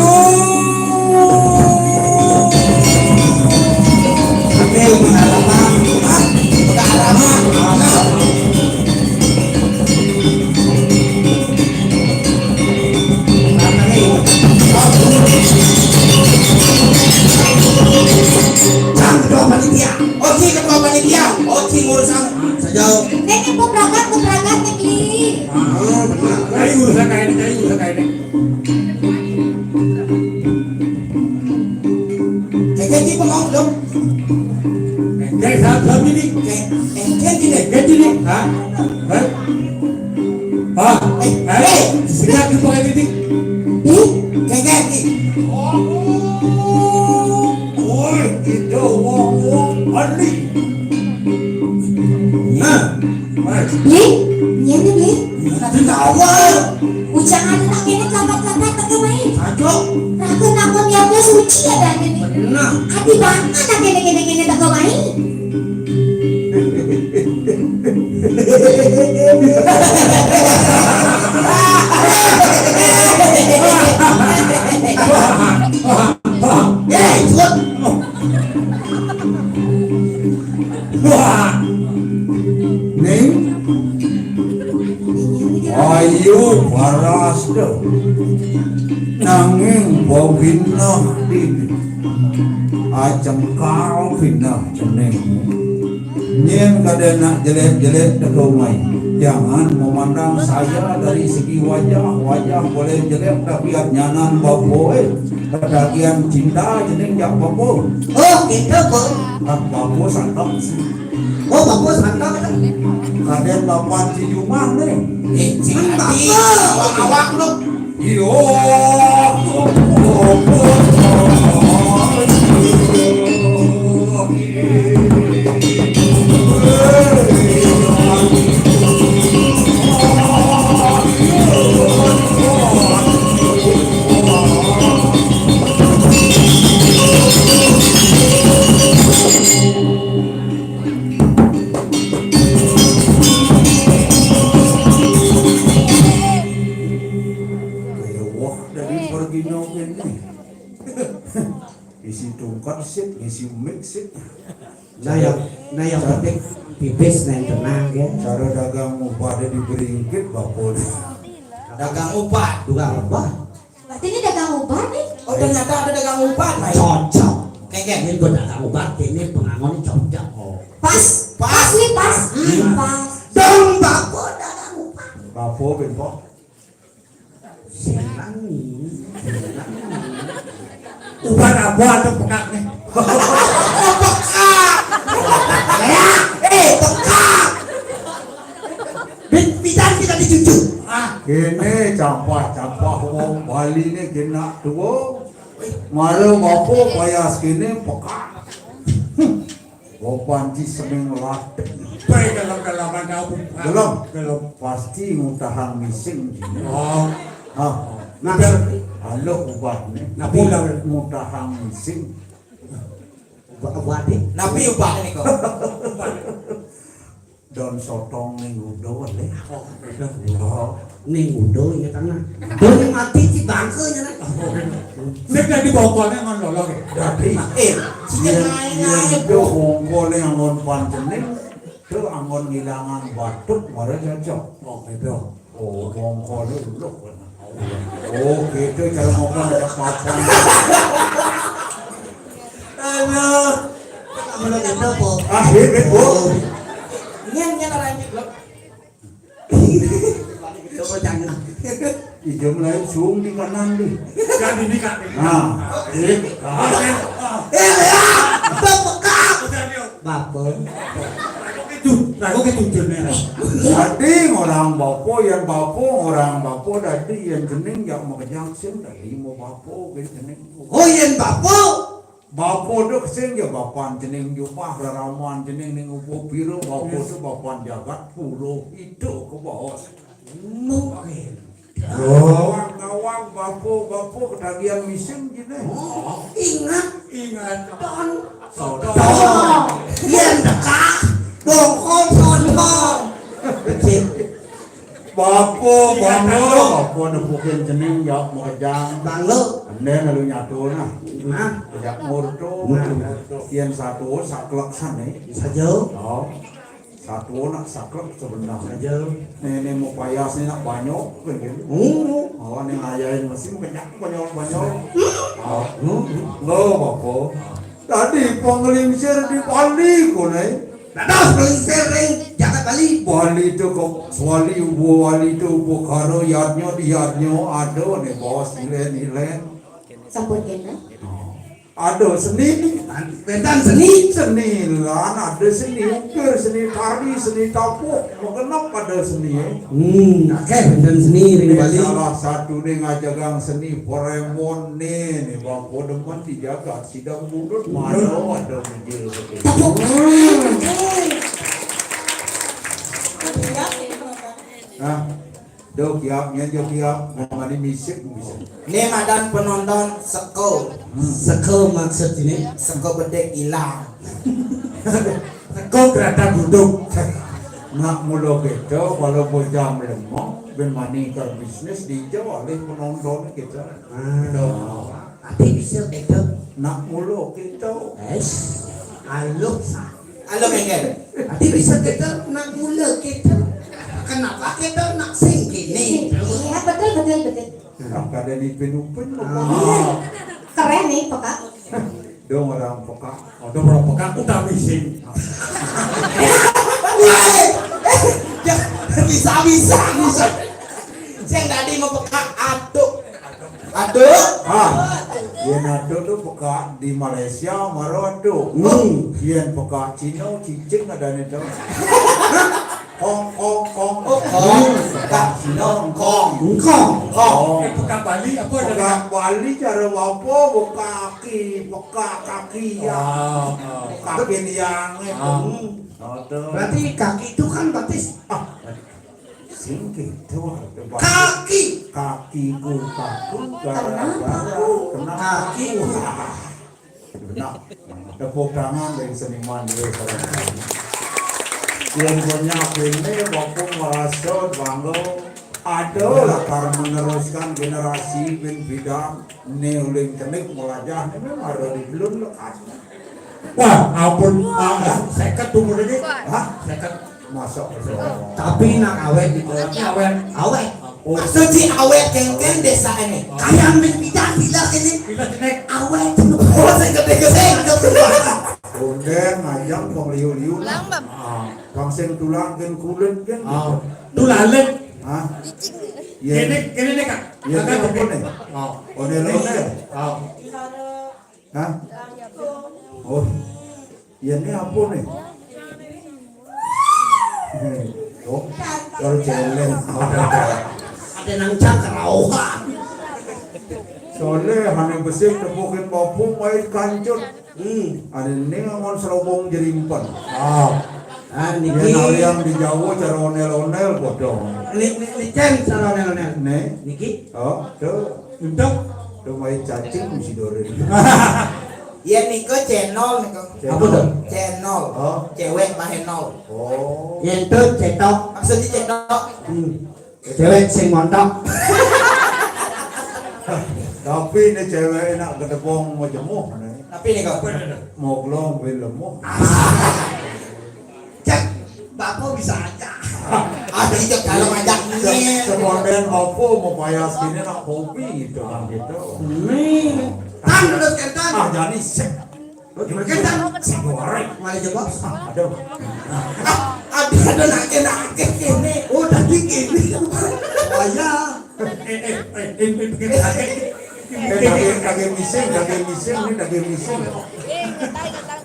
Oke, udah lama. Hah? Udah lama. Mana? Sang ketua panitia. Oci ketua panitia. Oci ngurusan. Saja. Nek ibu berangkat, ibu berangkat, nek li. Ah, benar. Ayo urusan kayak ini, ayo urusan kayak ini. Kayak gitu, Bang, dong. Kayak saat ini. Kayak, kayak gini. Kayak gini. Hah? Hah? Ah, eh, eh, eh, sikat di pakai titik. Ih, kayak gini. Oh, itu wong-wong ahli. Nah, baik. Bli, iya nih, Bli. Kenapa? Ujangan tak kene telapak-telapak tak kemai. Aduh. Ragu takut ya, suci ya, dan ini. Benar. Hati banget tak kene, kene, kene tak kemai. Wah. Ning. Ayo paras deh. Nanging bobinah di. Ajeng kau pindah jeneng. Nyen kadé nak jelek-jelek teka mai. Jangan memandang saya dari segi wajah. Wajah boleh jelek, tapi nyanan baboé. Kadagian cinta jeneng jak babo. Oh, gitu, Bang. Kan babo santap sih. Oh, babo santap kan. Kadé lapan di rumah nih. Eh, cinta. Awak lu. Kan sip, ngisi mic sip. Nah, yang, nah, yang penting pipis, nah, yang tenang, ya. Cara dagang upat diberi ungkit, bapa. Dagang upat. Tukang upat. Berarti ini dagang upat, nih. Oh, ternyata ada dagang upat, Pak. Cocok. Kengkeng. Ini buat dagang upat, ini pengangon cocok. Oh. Pas. Pas. Pas, nih, pas. Hmm. Pas. Dong, bapa dagang upat. Bapa, ben, Pak. Senang nih. Ubat apa atau pekak nih? Pekak. Ya, eh, pekak. Bi-, bidan kita dicucu. Ah, ini campah-campah wong Bali nih kena tua. Mara bapa payas kini pekak. Gopan ci seming latek. Baik, dalam-dalam ada apa? Gelem. Gelem. Pasti ngutahang mising. Oh. Hah. Nah, halo ubatnya. Nah, pulang. Ngutahang mising. Ubat, ubat, eh. Napi ubat niku? Daun sotong ning udo, leh. Oh, beda. Oh. Ning udo, ya, tanah. Daun mati di bangkanya, nah. Oh, beda. Sing dadi bongkolnya ngon lolo, ya? Dadi. Eh, sing yen, lain yen aja, itu Bu. Bongkolnya ngon pancening, itu anggon ngilangan batuk, malah cocok. Oh, beda. Oh, bongkolnya udah. Oh, gitu, cara ngomong ada papan. Aduh. Mana gitu, Bu? Ah, bebek, Bu. Nyen, nyen, orang ini, Bu. Coba jangan. Ijo mulai sung di kanan di. Kan ini, Kak. Nah, eh, ah. Eh, ya, bepekak. Udah, dia. Bapa. Itu, lagu ke tujuannya. Dadi ngorang bapa, yen bapa ngorang bapa, dadi yen cening yak makejang sing dadi mau bapa, yen cening. Oh, yen bapa. Bapa tu kesing ya bapan cening jumah raraman cening ning upo piro, bapa tu bapan jagat pura itu ke bawah. Mungkin. Gawang, gawang, bapa, bapa ketagihan mising kini. Oh, ingat. Ingat. Ton. Sotong. Ton. Yen dekak. Bongkol sotong. Kecil. Bapa, bapa, bapa nepukin cening jawab makejang. Banglo. Ende lalu nyatu nah. Nah. Kejak murtu. Nah. Yen satu saklek sane. Saja. Oh. Satu nak saklek sebenar. Saja. Nenek mau payas ni nak banyak, kan gitu. Hmm. Oh, ni ngayain masih banyak, banyak, banyak. Oh. Hmm. Lo, bapa. Tadi penglingsir di Bali, konai. Dados penglingsir ring jagat Bali. Bali tu kok, wali, ubo wali tu, ubo karo, yadnyo di yadnyo, ada ni bos, ilen, ilen. Sampun kena. Oh. Ada seni. Bentan seni. Seni lan, ada seni ukir, seni tari, seni tabuh. Mengenap pada seni, eh. Hmm, akeh bentan seni ring Bali. Salah satu ni ngajagang seni Poremon ni, ni bang demen dijaga sidang budut, mana ada meja. Tepuk. Nah, do kiap, nyen jo kiap, mani misik bisa. Ni madan penonton seko. Hmm. Seko maksud ini? Seko bedek ilang. Seko kereta guduk. Nak mulo keto, kalau bocah melemah, ben mani kar bisnis di Jawa, alih penonton kita. Ah. Ati bisa keto. Nak mulo keto. Es. Aluh sa. Aluh kengkel. Ati bisa keto, nak mulo keto. Kenapa keto nak sing kini? Iya, betul, betul, betul. Nah, kada ni pin-upin lo. Ah. Keren nih, peka. Dong orang peka. Oh, dong orang peka, aku tak bising. Woi, ya, bisa, bisa, bisa. Sing tadi mau peka, aduh. Aduh. Ah, yen aduh tu peka di Malaysia, maro aduh. Hmm. Yen peka Cina, cicing ada ni tu. Kong, kong, kong. Oh, kong. Peka Cina, kong. Kong. Kong. Eh, peka Bali apa ada? Peka Bali cara apa? Peka kaki, peka kaki ya. Ah, ah. Kaki liang itu. Ah. Hmm. Aduh. Berarti kaki itu kan batis. Ah. Sing gitu, kaki. Kakiku kaku gara-gara kena kakiku. Nah, tepuk tangan dari seniman dulu, saudara. Yang banyak ini, aku merasa bangga. Ada lakar meneruskan generasi bin bidang né uling cenik melajah né memang ada di belum lekas. Wah, ampun, ah, seket umur ini. Hah? Seket. Masa Allah. Tapi nak awet gitu. Awet. Awet. Oh. Maksud si awet kéngkén désa ini. Kayak bin bidang bilang ini. Bila cenik. Awet. Oh, saya gede-gede. Udah ngajak pengliu-liu. Pulang, Bang. Ah, bang sing tulang gén kulit gén. Ah, tulalit. Hah? Iya. Ini, ini nih, Kak. Iya, ini apa nih? Oh. Ondél-ondél. Oh. Hah? Oh. Iya, ini apa nih? Hmm. Oh, kalau céléng. Ada nang cangkrauhan. Soalnya hanya besi tepukin bapung main kancut. Hmm. Ada ini ngamon serobong jerimpen. Oh. Ah, niki. Yang di Jawa cara ondél-ondél bodoh. Ni, ni, ni cén cara ondél-ondél. Nih. Niki. Oh, tuh. Untuk. Tuh main cacing si Dorin. Iya, niko channel niko. Apa tuh? Channel. Oh. Cewek mahenol. Oh. Yang itu cetok. Maksudnya cetok. Hmm. Cewek sing montok. Tapi ini cewek enak gedebong mau jemuh nih. Tapi ini kok. Mau gelong bin lemuh. Cek, bapak bisa aja. Ada ijek kalau ngajak ini. Semoden apa mau payah sini nak hobi gitu kan gitu. Nih, tan terus kentan. Ah, jadi sih. Gimana kentan? Sing goreng. Mana jebos? Aduh. Ah, ada ada nake nake kene. Oh, tadi kene. Oh ya. Eh, eh, eh, eh, eh, eh, eh, eh, kagak, kagak mising, kagak mising, ini kagak mising.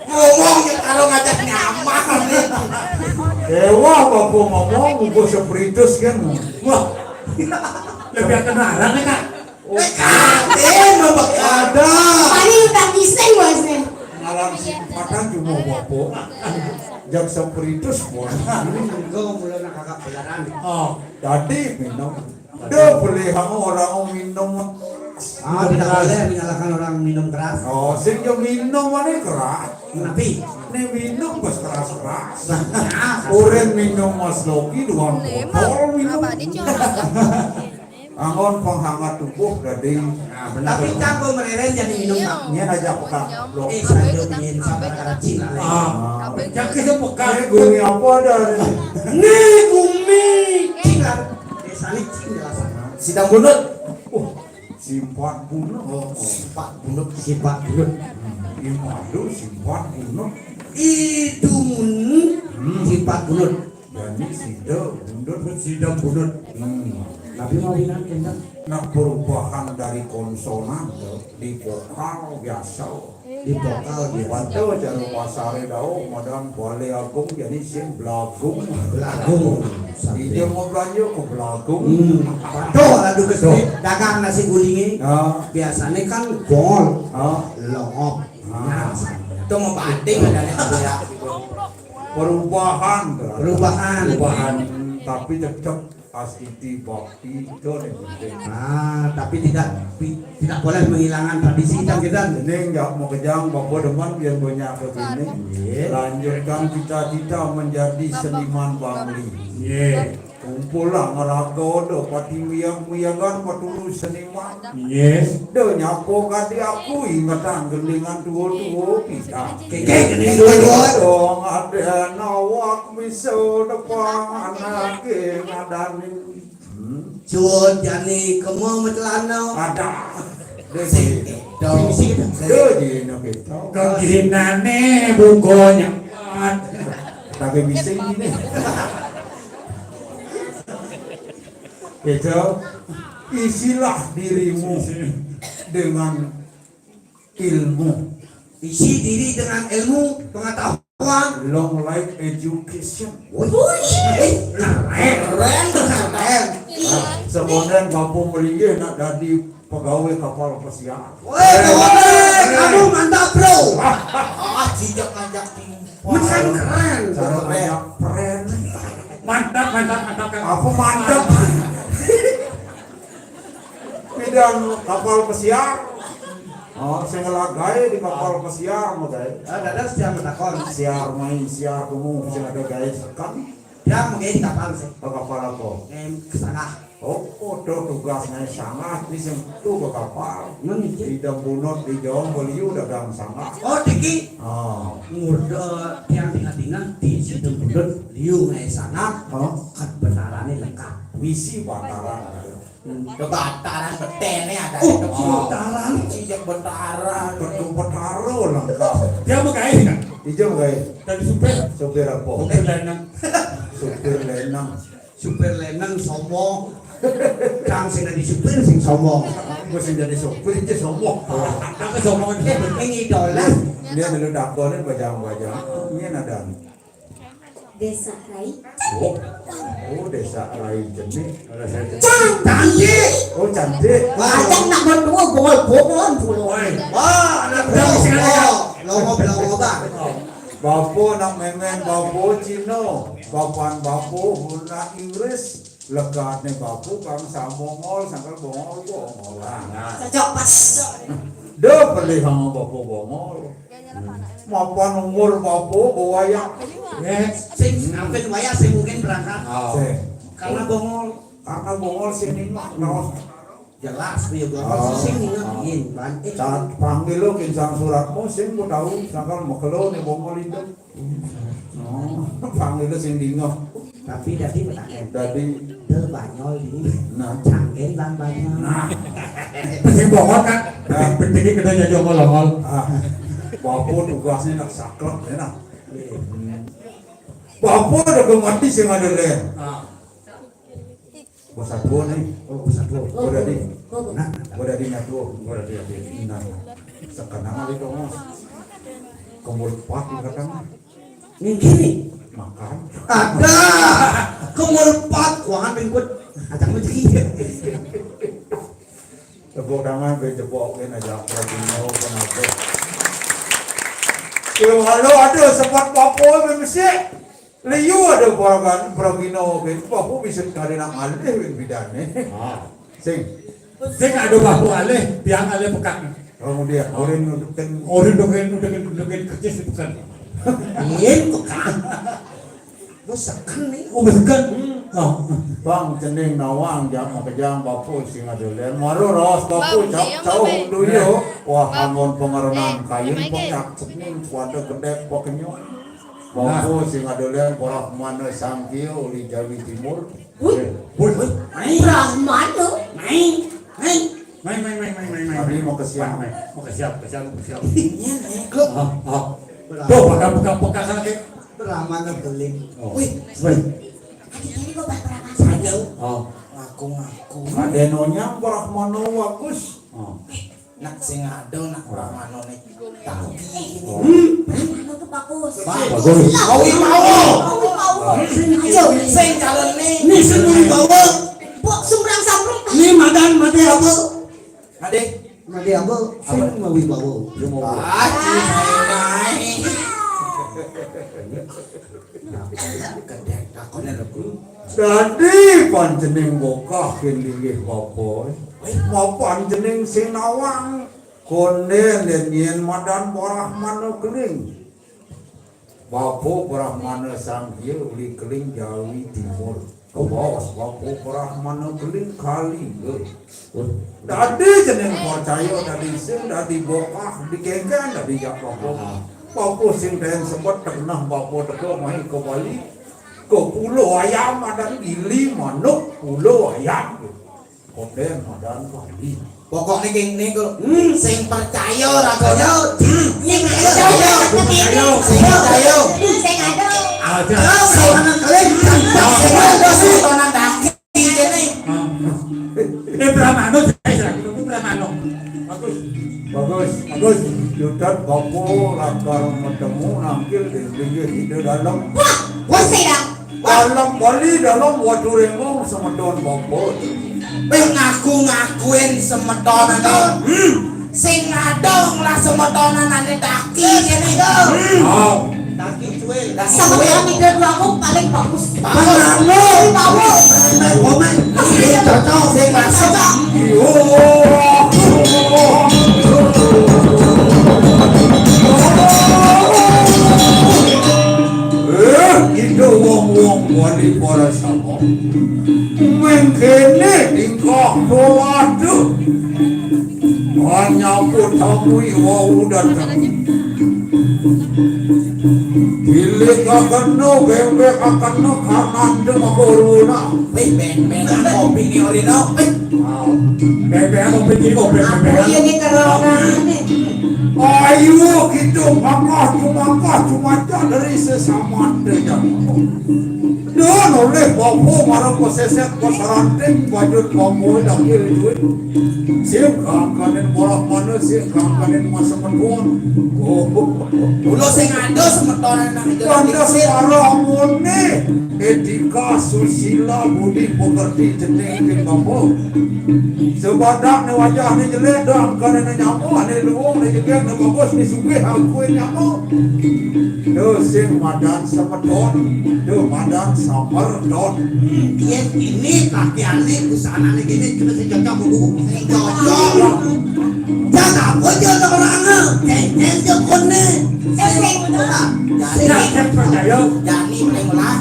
Ngomong ya kalau ngajak nyaman nih. Dewa apa gua ngomong, gua spiritus kan. Wah. Lebih kenalan ya, Kak? Eh, kaden, Bapak. Ada. Paling udah mising, Bos, nih. Ngalang simpatan cuma bapak. Jak spiritus, Bos. Ini juga mulai nak kakak belaran. Oh. Jadi minum. Dia boleh kamu orang minum. Ah, tidak boleh menyalahkan orang minum keras. Oh, sing yo minum mana keras. Tapi ini minum pas keras-keras. Nah, orang minum Mas Loki dua botol minum. Angon penghangat tubuh gading. Nah, benar. Tapi cangkul mereren jadi minum, Pak. Ini aja pekan. Eh, saya minum sabar karena cina. Ah, jangan kita pekan. Ini gumi apa ada? Nih, gumi. Cina. Desa ini cina. Sidang bunut. Uh, simpat bunut. Oh, simpat bunut. Simpat bunut. Ini malu simpat bunut. Itu mun simpat bunut. Jadi sida bunut. Sida bunut. Hmm. Tapi mau bilang kendak. Nak perubahan dari konsonan tuh di vokal biasa. Di vokal biasa. Bantu cara pasare dau madan Bale Agung jadi sing belagung. Belagung. Dia mau belanja ke belagung. Hmm. Tuh, aduh, ke dagang nasi gulingnya. Ya. Biasanya kan gol. Ya. Longop. Nah, itu mau batik ada nih, ya. Perubahan, tuh. Perubahan. Perubahan, tapi tetap asiti bakti itu yang penting. Ah, tapi tidak tidak boleh menghilangkan tradisi kan kita. Ini nggak mau kejang, bapak demen biar banyak ke sini. Iya. Lanjutkan cita-cita menjadi seniman Bangli. Iya. Kumpullah ngeraga do pati miag-miagan paturu seniman. Yes. Do nyapo kadi aku ingetan gendingan tuo-tuo kita. Keke gending tuo-tuo. Dong ada nawak bisa depan anake ngadani. Hmm. Cut jani kemo mecelana. Ada. Sing dong. Sing do jina kita. Keginane bukonya. Tapi bisa ini. Itu isilah dirimu dengan ilmu. Isi diri dengan ilmu, pengetahuan. Long life education. Wih, eh, keren, keren, keren. Nah, sebenarnya mampu melinggih nak jadi pegawai kapal pesiar. Wih, boleh. Kamu mantap, bro. Ah, tidak ngajak tim. Bukan keren. Cara banyak keren. Mantap, mantap, mantap, Kang. Apa mantap? Bidang kapal pesiar. Oh, saya ngelagai di kapal pesiar, mau gawe. Ah, ada siang takon. Siar main, siar kamu, bisa ada gawe sekan. Dia mau gawe di kapal sih. Oh, kapal apa? Em, kesana. Oh, oh, to tugas ngaé sangah, di sing tu ka kapal. Niki. Di Dembunut, di Jong, beliau dagang sangah. Oh, niki. Ah. Murda tiang tinggal-tinggal di si Dembunut, liu ngaé sangah. Oh. Kat betarané lengkap. Misi bataran. Hmm. Ke bataran beténé ada. Oh, itu. Bataran. Iya, bataran. Betul, betara lengkap. Dia mau gaé, kan? Iya, mau gaé. Tadi supir. Supir apa? Supir lenang. Supir lenang. Supir lenang sombong. Kang sing dadi supir sing sombong. Gua sing dadi supir aja sombong. Aku sombong. Ini idola. Dia dulu dakonin bajang-bajang. Ini ada. Désa Rai. Oh. Oh, Désa Rai Jenik. Cantik. Oh, cantik. Wah, ajak nak berdua bongol-bongol dulu. Wah, anak berdua sing ada. Lomo, lomo, Bang. Bapa nak mémén, bapa Cina. Bapan bapa nak Inggris. Legatné bapa kang sabongol, sangkal bongol, bongolan. Nah. Cocok pas. Dah pelih sama bapa bongol. Mapan umur bapa bawayak. Eh, sing, ampun wayah sing mungkin berangkat. Oh. Sing. Karena bongol. Karena bongol sing ningok, raos. Jelas dia bongol. Oh. Sing ningok, yin, Bang. Eh. Cat panggil lo kincang suratmu, sing ku tahu, sangkal makelo né bongol itu. Oh, panggil sing dingeh. Tapi dadi petaken. Dadi. Dé banyol di. Nah. Cangkén bang banyol. Nah. Sing bongol kan. Nah. Penting, penting kita jadi ongol-ongol. Ah. Bapa tugasné nak saklek ya nah. Iya. Hmm. Bapa ada mati sing ada lén. Ah. Bos satu nih. Oh, bos satu. Gua dadi. Nah, gua dadi nyatu. Gua dadi, dadi. Nah. Sekenang kali kamu. Kemul pat dikatakan. Ning kene. Makan. Ada. Kemul pat kuangan bingkut. Acang rezeki. Tepuk tangan, be jebok kene aja. Kalau mau kenapa? Kalau ada sempat apa-apa mesti. Liu ada paragan, paragina, oké. Bapa bisa kali nak alih win bidané. Ah. Sing. Sing ada bapa alih, tiang alih pekak. Kemudian, ah. Urin nudukin. Urin nudukin, nudukin, nudukin kercis di pekak. Iya, pekak. Bos seken nih. Oh, bos seken. Hmm. Oh. Bang, cening nawang, jam makejang, bapa sing ada lén. Maro raos, bapa, Bang, cap, iya, cau, Bang. Dulu, yo. Wah, Bang. Amun pengerenan eh, kain, eh, penyak, cening, kuada gedek, pakenyong. Bapa sing ada lén Brahmana Sangkia uli Jawi Timur. Wih, wih, wih. Mai. Brahmana. Mai. Mai. Mai, mai, mai, mai, mai, mai. Abi mau ke siang. Mai, mai. Mau ke siang, ke siang, ke siang. Iya, nih. Kok? Ah, ah. Brahmana. Tuh, pegang, pegang, pegang sana, Kek. Brahmana beling. Oh. Wih. Wih. Tadi, tadi gua bahas Brahmana. Aduh. Oh. Ngaku-ngaku. Ada nyonya Brahmana bagus. Oh. Eh, nak sing ada, nak Brahmana nih. Tapi ini. Hmm. Brahmana tuh bagus. Bagus. Awi mau. Awi mau. Ayo, sing calon nih. Nih, sing mau bawa. Bok sumbrang sambrang. Nih, madan, mati apa? Ade. Mati apa? Apa? Sing mau bawa. Sing mau bawa. Ah, cing, naik. Kedek takonnya lho, Guru. Dadi pancening bokah kén linggih bapa. Mapan cening sing nawang. Kondén dén yén madan Brahmana Keling. Bapa Brahmana Sangkia uli Keling Jawi Timur. Kabaos bapa Brahmana Keling kali. Dadi cening percaya dadi sing dadi bokah dikéngkén dadi jak bapa. Bapa sing dén sebet tengah bapa teka mai ke Bali. Ke Pulau Ayam ada gili manuk Pulau Ayam. Kondén madan Bali. Pokoknya gini niku, hmm, sing percaya ora kaya, hmm, sing percaya, sing percaya, sing ada. Aja. Sing ada, sing ada, sing ada, sing ada. Eh, Brahmana, saya kira itu Brahmana. Bagus. Bagus. Bagus. Yudat bapa lakar matemu nangkil di pinggir ide dalam. Wah, wah, saya. Dalam Bali, dalam Watu Rémbong, semeton bapa. Wéh, ngaku-ngakuin semeton, anu. Hmm. Sing ngadong lah semetonan ane daki kene. Hmm. Oh. Daki cuil. Sama kami dua aku paling bagus. Bagus. Bagus. Komen. Ini cocok. Sing masuk. Eh, itu wong-wong wali para sama. Mengkene tingkah, waduh. Hanya pun tamu wau datang. Pilih kakeno, bebek kakeno, kanan de maka uruna. Wih, beng-bengan kopi ni orino. Wih. Bebek kopi ni, kopi. Aku bebek. Iya ni kerongane. Ayo, kita mangkah, cuma mangkah, cuma tak dari sesama de. Duh, nolih bapa marang paseset, pasaranting, bajut bapa dakil duit. Sing kangkanin bola mana, sing kangkanin masa menun. Oh, ulo sing ada semeton anak itu. Wanda separa amune, etika, susila, budi pekerti, cening, kin bapa. Sebadak ne wajah ne jelek, dah angkanin ne nyamuk, ne luung, ne jegek, ne bagus, ne sugih, aku nyamuk. Duh, sing madan semeton, duh, madan samerton. Hmm, yen kene pakaiane, busanane kene, kena sing cocok, Bu. Sing cocok. Jan apa je orang, kengkeng je kone. Sing, sing, sing. Jani, jani, jani, mulai, mulai.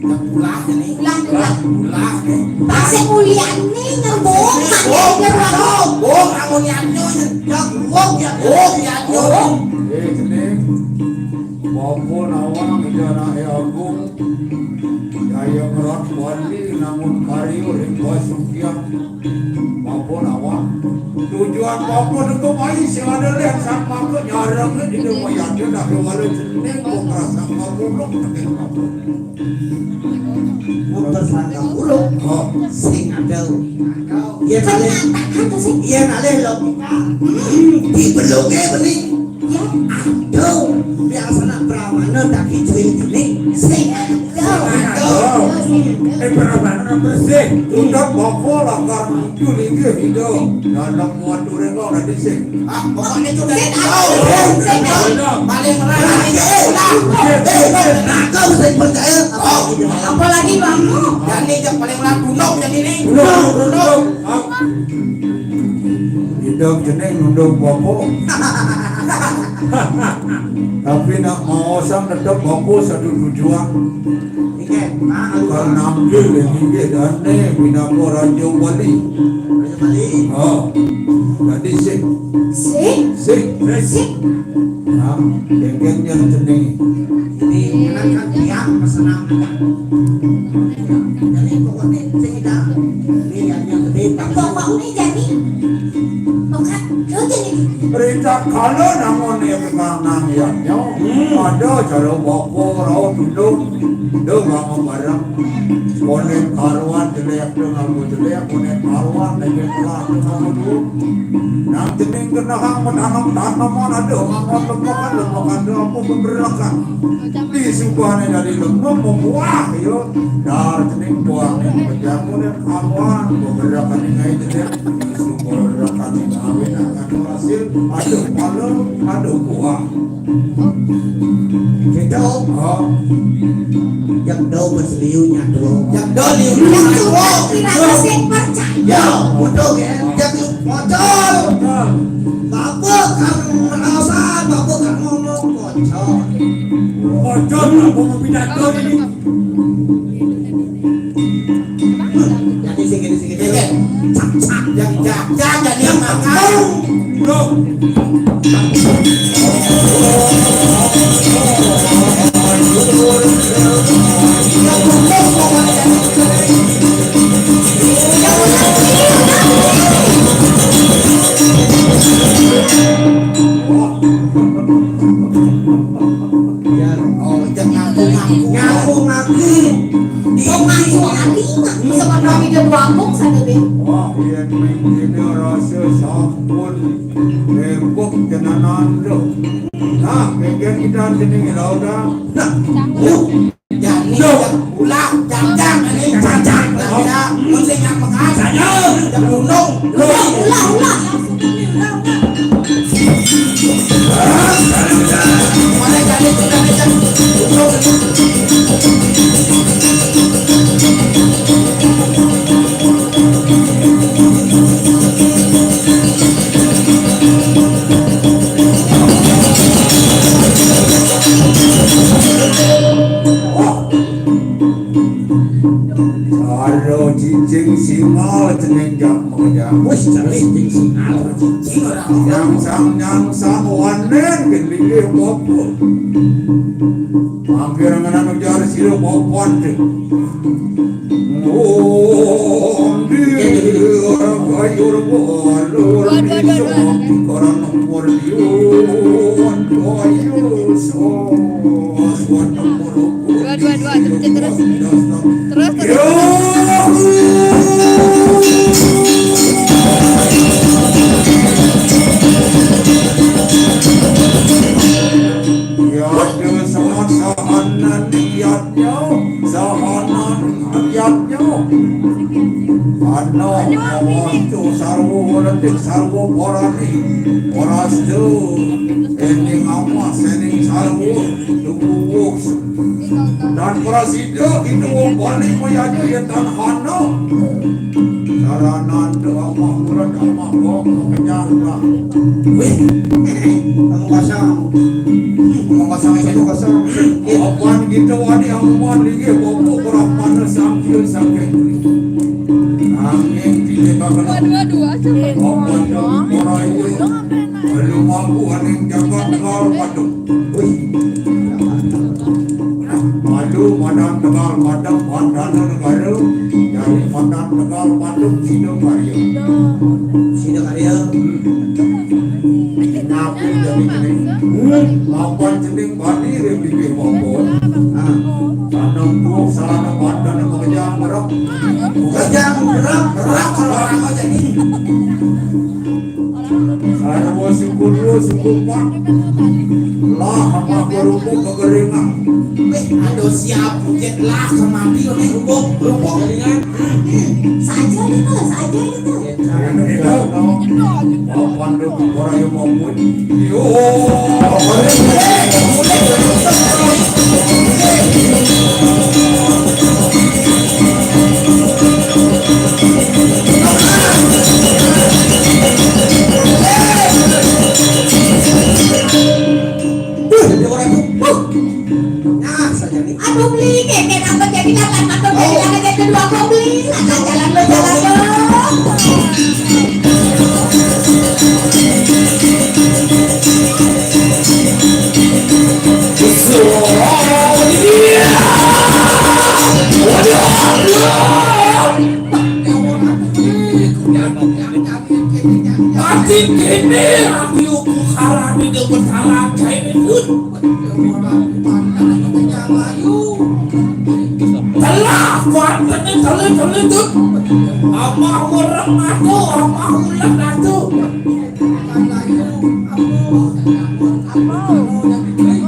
Yang pulah, jani. Pulah, pulah. Pulah, eh. Pasal muliane nyebut, oh, nyebut. Oh, amun yanyo, ya, oh, ya, oh, yanyo. Eh, kene. Bapa nawang Ida Anaké Agung, Jaya Merak Bali, namun karya ring pasugihan. Bapa nawang. Tujuan bapa teka bayi sing ada leh sang mangka nyarengé dina mayadé dah kéwala cening kok ngrasang bapa ulung tekén bapa. Muter sangka ulung. Oh. Sing ada. Yén alih, yén alih logika. Hmm, di belungé bening. Ya, aduh, biasana pramana dadi cuwil dene. Sing aduh. Aduh. Eh, pramana bersih. Tundhuk bapa lakar nuju linggih Ida. Dalem wature kok dadi sing. Ah, pokoknya sudah tahu. Sing aduh. Paling merah. Eh, eh, eh, aku sing percaya. Apalagi kamu. Jani yang paling merah gunung jadi ini. Gunung, gunung. Idep cening nunduk bapa. Tapi nak maosang tetep bapa satu tujuan. Karena ambil yang inggih dane pinaka Raja Bali. Raja Bali. Ha. Jadi sih. Sih. Sih. Sih. Nah, dengkengnya cening. Jadi, jangankan tiang pesenang. Jadi, pokoknya sing idang. Ini yang, yang gede. Pokoknya jadi, tongkat, lo jadi. Berita kalau namun yang kenang yadnya, hmm, ada cara bapa rauh duduk, dia bangun bareng. Koné karuan jelek dong, aku jelek, koné karuan lagi telah dong, aku dulu. Nang cening kenahang menanam tanaman ada, mangan lemekan, lemekan ada apa pemberakan. Di subahnya dari lemem membuah, yo. Dar cening buah nih, kerja koné karuan, pemberakan ini aja jelek. Di subah pemberakan ini kawin akan hasil, ada pala, ada buah. Gitu. Oh. Yang do berseliunya tuh. Yang do liunya tuh. Kira-kira sing percaya. Ya, betul ya. Yang pocong. Bapak kan merasa, bapak kan ngomong pocong. Pocong, bapak mau pidato ini. Jadi sing, jadi sing, jadi. Cak, cak, yang jaga, jadi yang makan. Bro. Ya, oh, jangan ngaku-ngaku. Ngaku-ngaku. Kok ngaku-ngaku? Bisa pakai video dua kok satu deh. Wah, iya, main ini rasa sampun. Empuk tenanan tu. Nah, bagian kita sini, Lauda. Nah, uh, jani, ulah, jajang, ini jajang, Lauda. Mesti yang bekas. Jajang. Yang gunung. Ulah, ulah, ulah. Cara cicing singal ceneng jak mojang. Wis, cara cicing singal, cara cicing ora. Nyangsang, nyangsang wanen gendinge wopo. Mangkir ngenan ujar sira papan. Om di ora gayur walur. Dua, dua, dua, dua. Bisa koran nomor diun. Gayur so. Dua, dua, dua. Terus, terus. Terus, terus. Ya, ya, sahanan niatnya, sahanan niatnya. Ano, awas tu sarwo, letik sarwo porani. Poras tu, ening awas, ening sarwo, tuwuh. Dan prasida kita wong balik mayanya ya tan hana. Saranan doa mah murah doa mah wong kenyang lah. Wih, kamu pasang, kamu pasang itu pasang. Apan kita wani amuan lagi bapak kurang panas sambil sakit. Angin pilih bakal. Dua, dua, dua, coba. Apan dua, orang itu. Belum mampu aning jaga tegal patuh. Wih. Malu madang tegal madang pandana negara. Dari madang tegal patuh sida karya. Sida karya. Napi jadi kene? Hmm, lapan jening bani ring bibih bobot. Nah, tanam tuh sarana pandana mengejar merok. Mengejar merok, merok, merok, merok, jadi. Sarwa suku dua, suku empat. Lah, apa rumput kekeringan? Weh, aduh siap, pucet lah, sama dia nih, rumput, rumput keringan. Saja gitu, saja gitu. Anu, anu, anu. Apa anu, orang yang mau mudik? Yo. Nah, saja nih. Aduh, beli keke nambah jadi datang atau jadi anak jadi kedua kau beli. Nah, jalan lo, jalan lo. Ati kene aku harami de betara kae pun. Telah, kuatene tele-tele tu. Amah orang matu, amah ulah matu.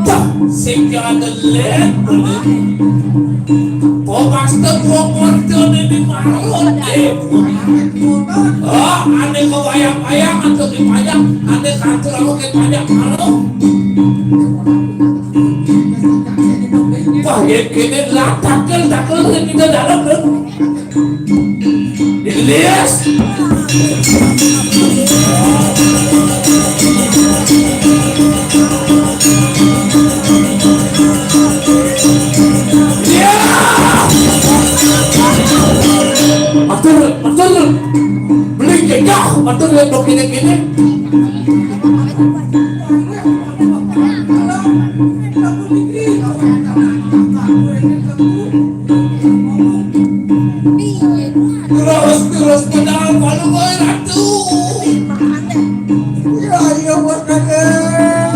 Dah, sing ada let. Kok pasti gua porto ini marut. Ah, ane kebayang-bayang atau dipajang, ane kantor aku dipajang marut. Wah, ya kene lah, takel, takel, kita dalam, kan? Ilyas. Ya. Matur, matur. Beli jejak, matur ya, dok ini, ini. Terus, terus pedang, palu boy ratu. Ya, iya, buat kakek.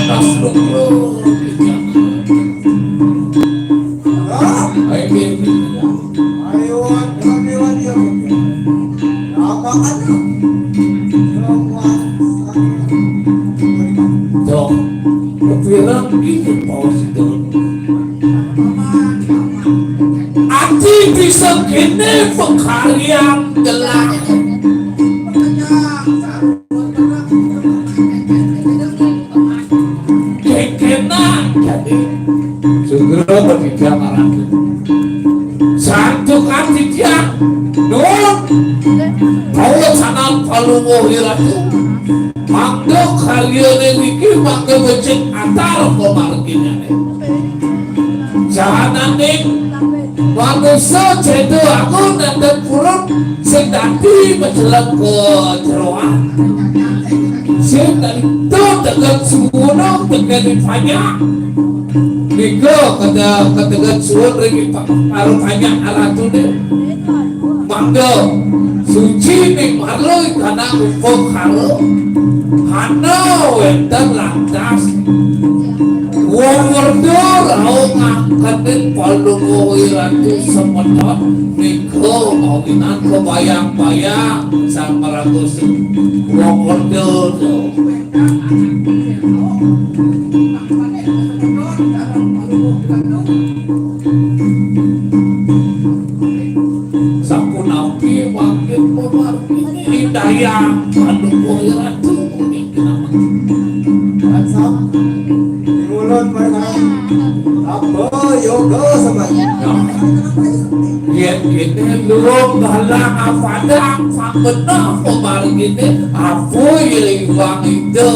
Astagfirullah. Ayo, ayo, ayo, ayo. Apa kan? Dong, kepiran gitu, Pak Sugeng. Ati bisa kene pengkaryan gelah. Kekena jadi segera berbicara lagi. Santukan titiang, nun, Paulus sana, Palungguh Ratu. Mangda karyané niki mangda becik atar pamarginané. Jahananing manusa céda agung nénten purun sing dadi macelep kajeroan. Sing dadi teget suwuna teget panjak. Nika kada kateget suwun ring pa-, para panjak aratuné. Mangda suci ning marlui kana upakara. Hana wénten lantas. Wong werda rauh ngakenin palungguh Ratu semeton nika mawinan kabayang-bayang Sang Maraga Sri. Wong werda. Sapunapi mangkin pamargi indayang Paduka Ratu punika. Mulun mereka apa yoga sama. Yén kéné luwung galang apadang pambenah pamarginé apa ya iwang ida.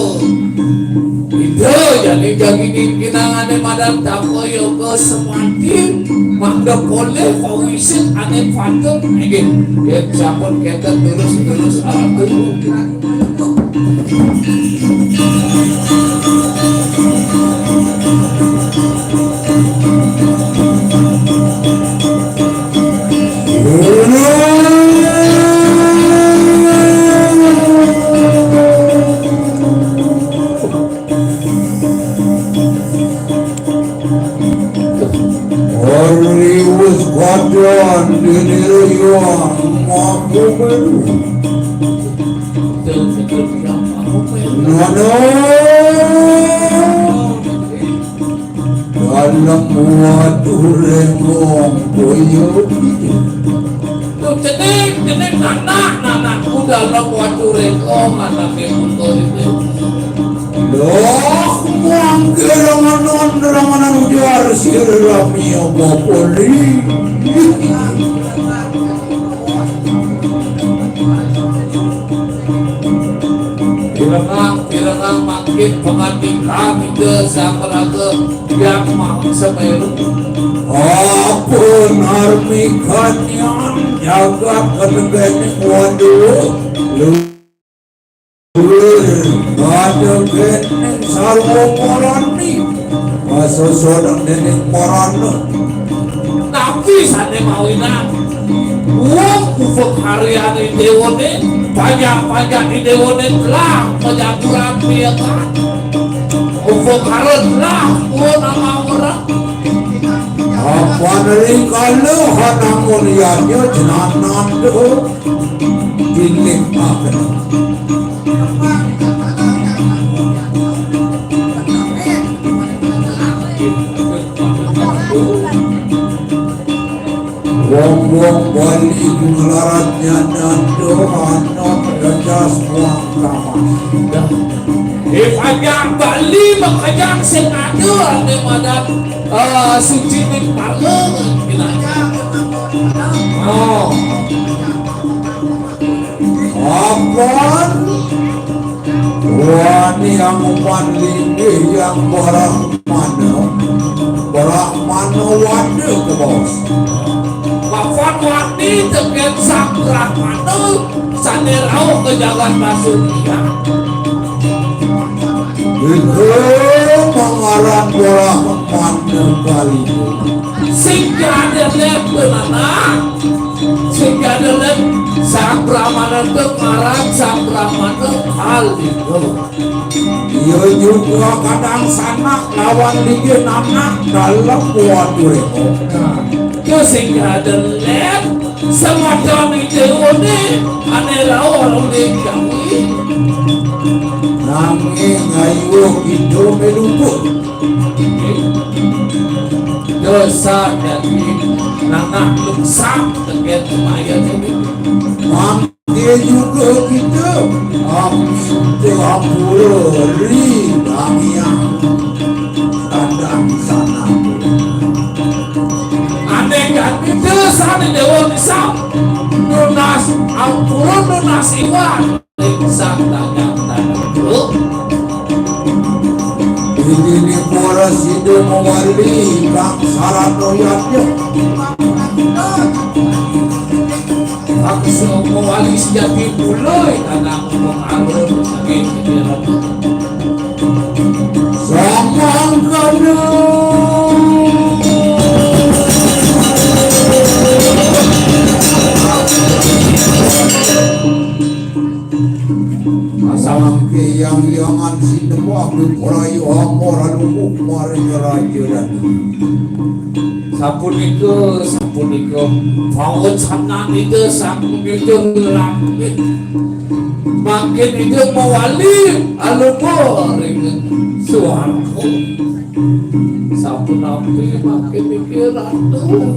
Ida jani jagi ningkinangané madan tapa yoga samadhi mangda polih pawisit ané patut. Inggih, yén sampun kénten terus-terus atur. Ariwis kadang dini raya maku melu. Nana. Dalam waduh rengong boyo. Tuh, cening, cening, nanak, nanak, ku dalam waduh rengong, anaknya puto itu. Loh, mangke ranganan, ranganan ujar sira rami apa poli. Pirengang, pirengang mangkin pangandikan Ida Sang Raga Hyang Maha Semeru. Apa narmikanyan jagat kedegene waduh. Luwih kadegene sarwa marani. Masosodang dening marana. Napi sane mawinan? Wong upakaryané déwané, panjak-panjak déwané telah penyaturan piyetan. Upakara telah pun amawara. Apa nerikala hanamun yadnya jenananda? Pilih apa? Wong-wong Bali nglarat nyananda ana dadas muang kamah. Di panjang Bali makajang sing ada ane madan, eh, suci ning parlemen. Oh. Apan wani angupan linggih yang Brahmana, Brahmana wada kebos. Apan wani teken Sang Brahmana sane rauh ke jagat Basuki. Iku mangaran Brahmana kali. Sing ada lep benana. Sing ada lep Sang Brahmana tu ngaran Sang Brahmana Kaligo. Iya juga kadang sanak lawan ligi nanak dalam kuat mereka. Nah, tu sing ada lep semacam itu ni ane lawan oleh kami. Nanging ayo kita meluput. Dosa dadi nanak luksak tegén semaya dadi. Mangke juga kita, ah, kita ampura ri bamiang kadang sana. Andai kan kita sana dewa misal, nunas ampura nunas iwan. Sang tanyang tanah. Ini para sida mawali kang saratoyatnya. Kang mawali sejati pulai tanah pengaruh. Samangkana. Asalamke yang-yangan sinembah beprayu amor alukuh maring Raja Danu. Sapunika, sapunika, pawecanan Ida Sang Yuda langit. Mangkin Ida mawali alupa ring swarga. Sapunapi mangkin niki Ratu?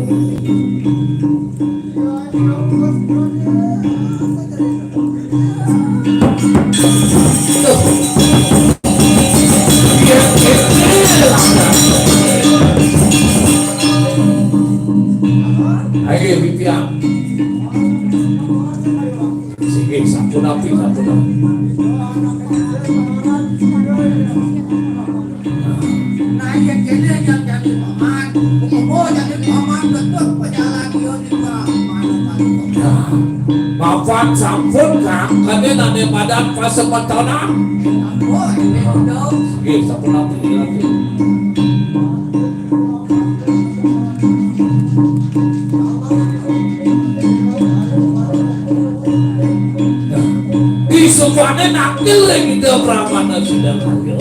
Ayo, Bibia. Siki, sapunapi, sapunapi. Nah, iya, kene yang jadi paman. Kumobo jadi paman, betul pejalan dia juga. Nah, mapan sampun, Kang. Kene nane madan pasemetonan. Oh, ini udah. Siki, sapunapi, ya. Disupane nangkil ring Ida Brahmana Sidakarya,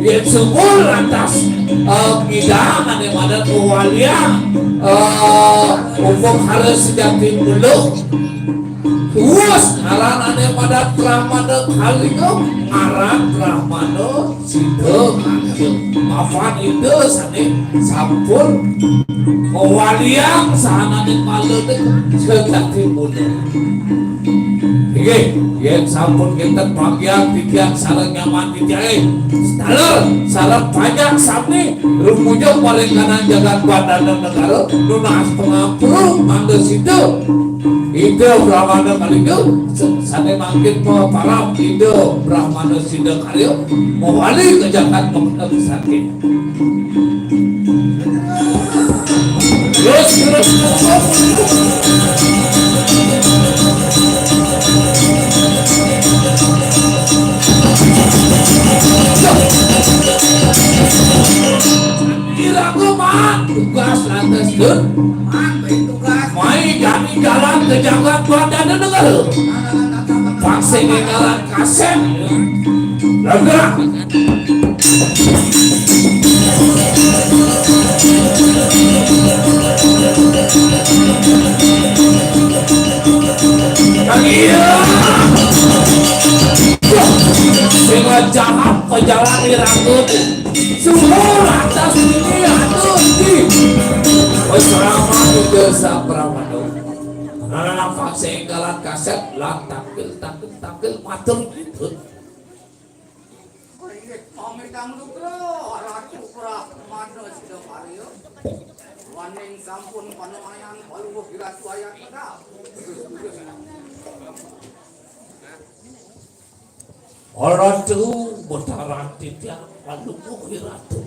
yen sumpah lantas, eh, ngidang ane madan kawalian, eh, upakara sejati puluh. Terus aran ane madan Brahmana Kaliga, aran Brahmana Sida Karya. Mapan Ida sane sampun mawaliang sahananing malane sejati puluh. Inggih, yen sampun kinten panggihan titiang sareng nyaman titiange, taler sareng panjak sami rumujuk maring kanan jagat Bandana Negara, nunas pangampura mangda sida. Ida Brahmana Kaliga, sane mangkin maparab Ida Brahmana Sidakarya, mawali ka jagat Bangka Besaki. Terus, terus, terus. Iraga maan tugas lantas, Dun. Maan bae tugas. Mai jani jalan ka jagat Bandana Negara. Paksing jalan kasep. Langkah. Kang iya. Sing jahat pejalan iranggut. Suhur atas ini atuh di. Wes selamat itu sabramaning. Nana nampak senggalan kasep lan tangkil, tangkil, tangkil matur gitu. Inggih, pamitang lugra, Ratu Brahmana Sidakarya. Waning sampun panemayan Palungguh Ratu ayat medal. Ratu Betara titiang Palungguh Ratu.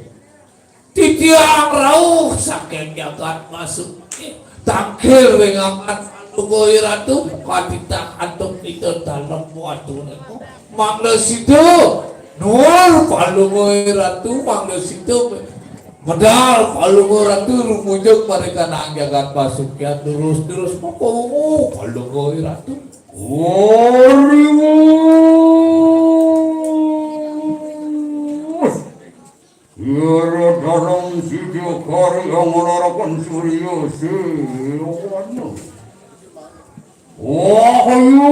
Titiang rauh saking jagat Basuki, tangkil ring angkat Palungguh Ratu, katitah antuk ida dalem watu nika. Mangda sida nuwun Palungguh Ratu, mangda sida medal Palungguh Ratu rumujuk paring kanang jagat Basuki, terus-terus maka wungu Palungguh Ratu. Oriwus. Ira dalam sida kari amalarakan surya sewana. Wahyu.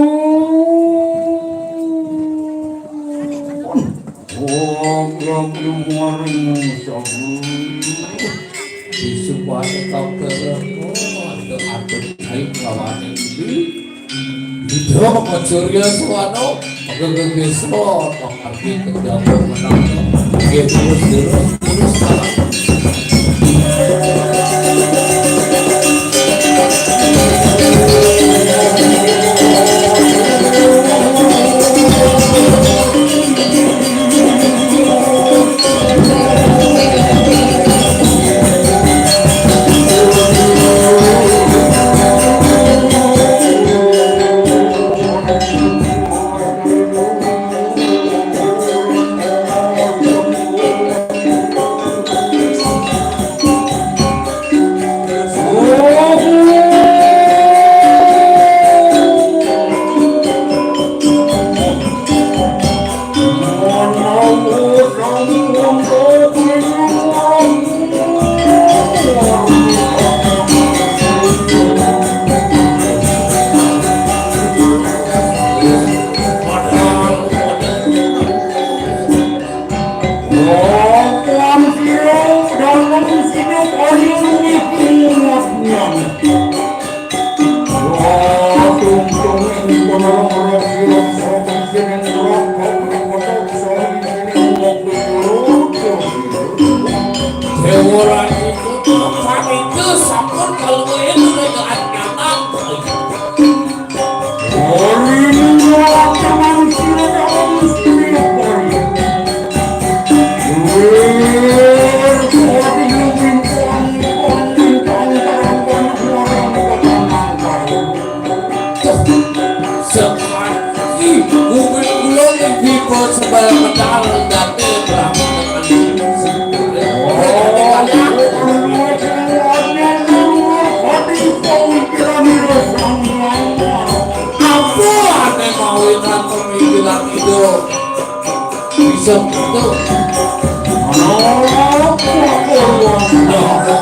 Wagam lumaring sabu. Disupaya kau kerep, oh, ada, ada kain lawaning ini. Ida maka surya suwano, maka gegeso, maka arti kerja menang. Nggih, terus, terus, terus, salam. Sebab padahal date berapa. Apa ane mawinan pemikiran itu? Bisa itu. Apa keluarga?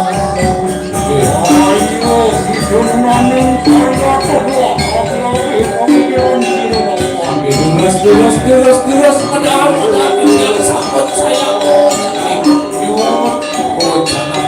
Ayo, hidup maning karya kedua. Terus, terus, terus, terus. Ada apa? Ada apa? Sahabat saya. Yuk, oh, jangan.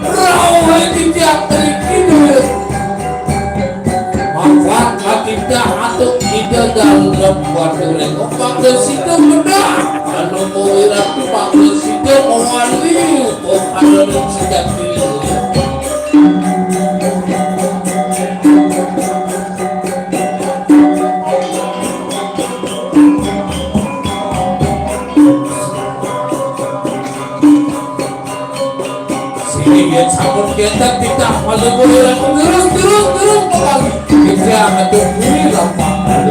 Rauh titiang mriki duwé mapan katitah antuk Ida Dalem Watu Lengo, mangda sida medal. Anu kuwi ratu, mangda sida mawali, oh, anu ning sejati. Sini, yén sampun kénten titah malu kuwi, terus, terus, terus, kembali. Kita akan tunggu di lapangan.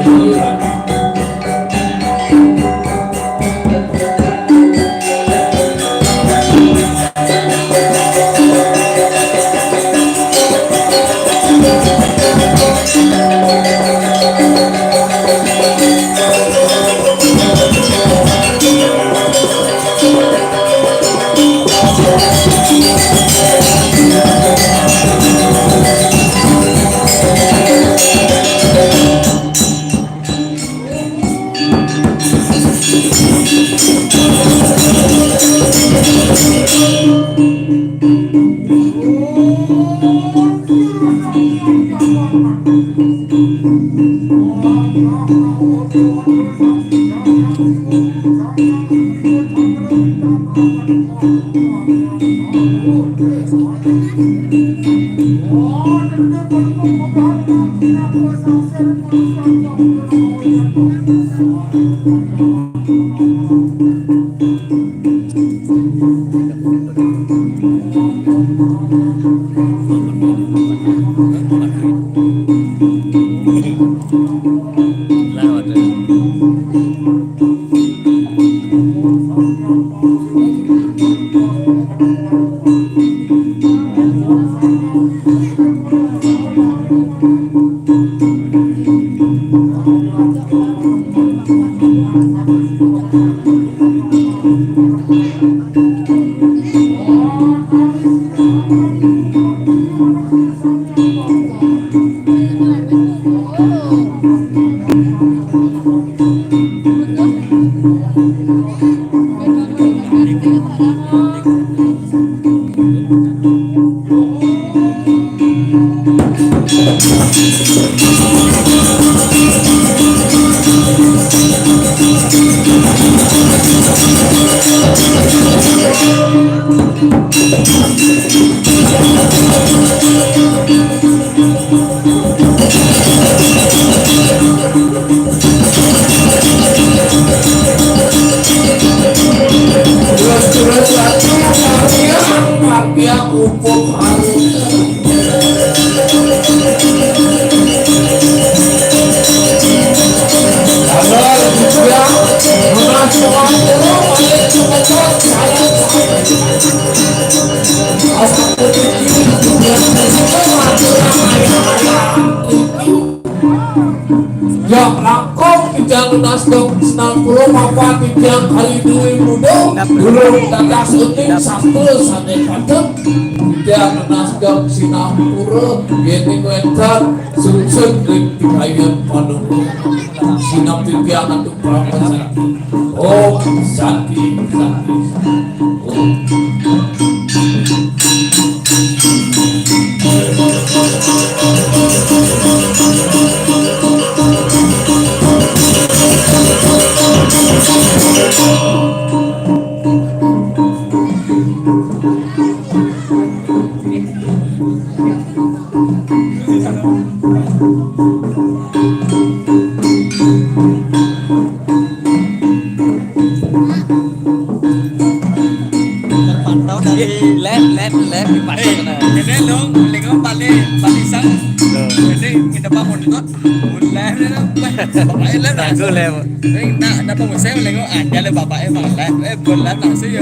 Terus, terus, lagi, lagi, lagi, aku pun harus. Ya, langkung titiang nunas dong senam Puluh papat titiang kali due muda, dulur dadas uning sastra sane patut. Titiang nenas geng sinampura, yening wenten sungsut ring pikayan panuwun. Sineb titiang antuk Parama Santi. Om Santi, Santi, Santi. Terpantau dari live, live, live dipasang. Eh, nah. Ini lo, lingkungan paling, paling sang. Tuh. Ini kita bangun itu, live, live, live. Pokoknya live. Bagus, live. Eh, nak, nak pengusai, lingkungan aja le bapak, eh, bang, live, eh, buat live langsung ya.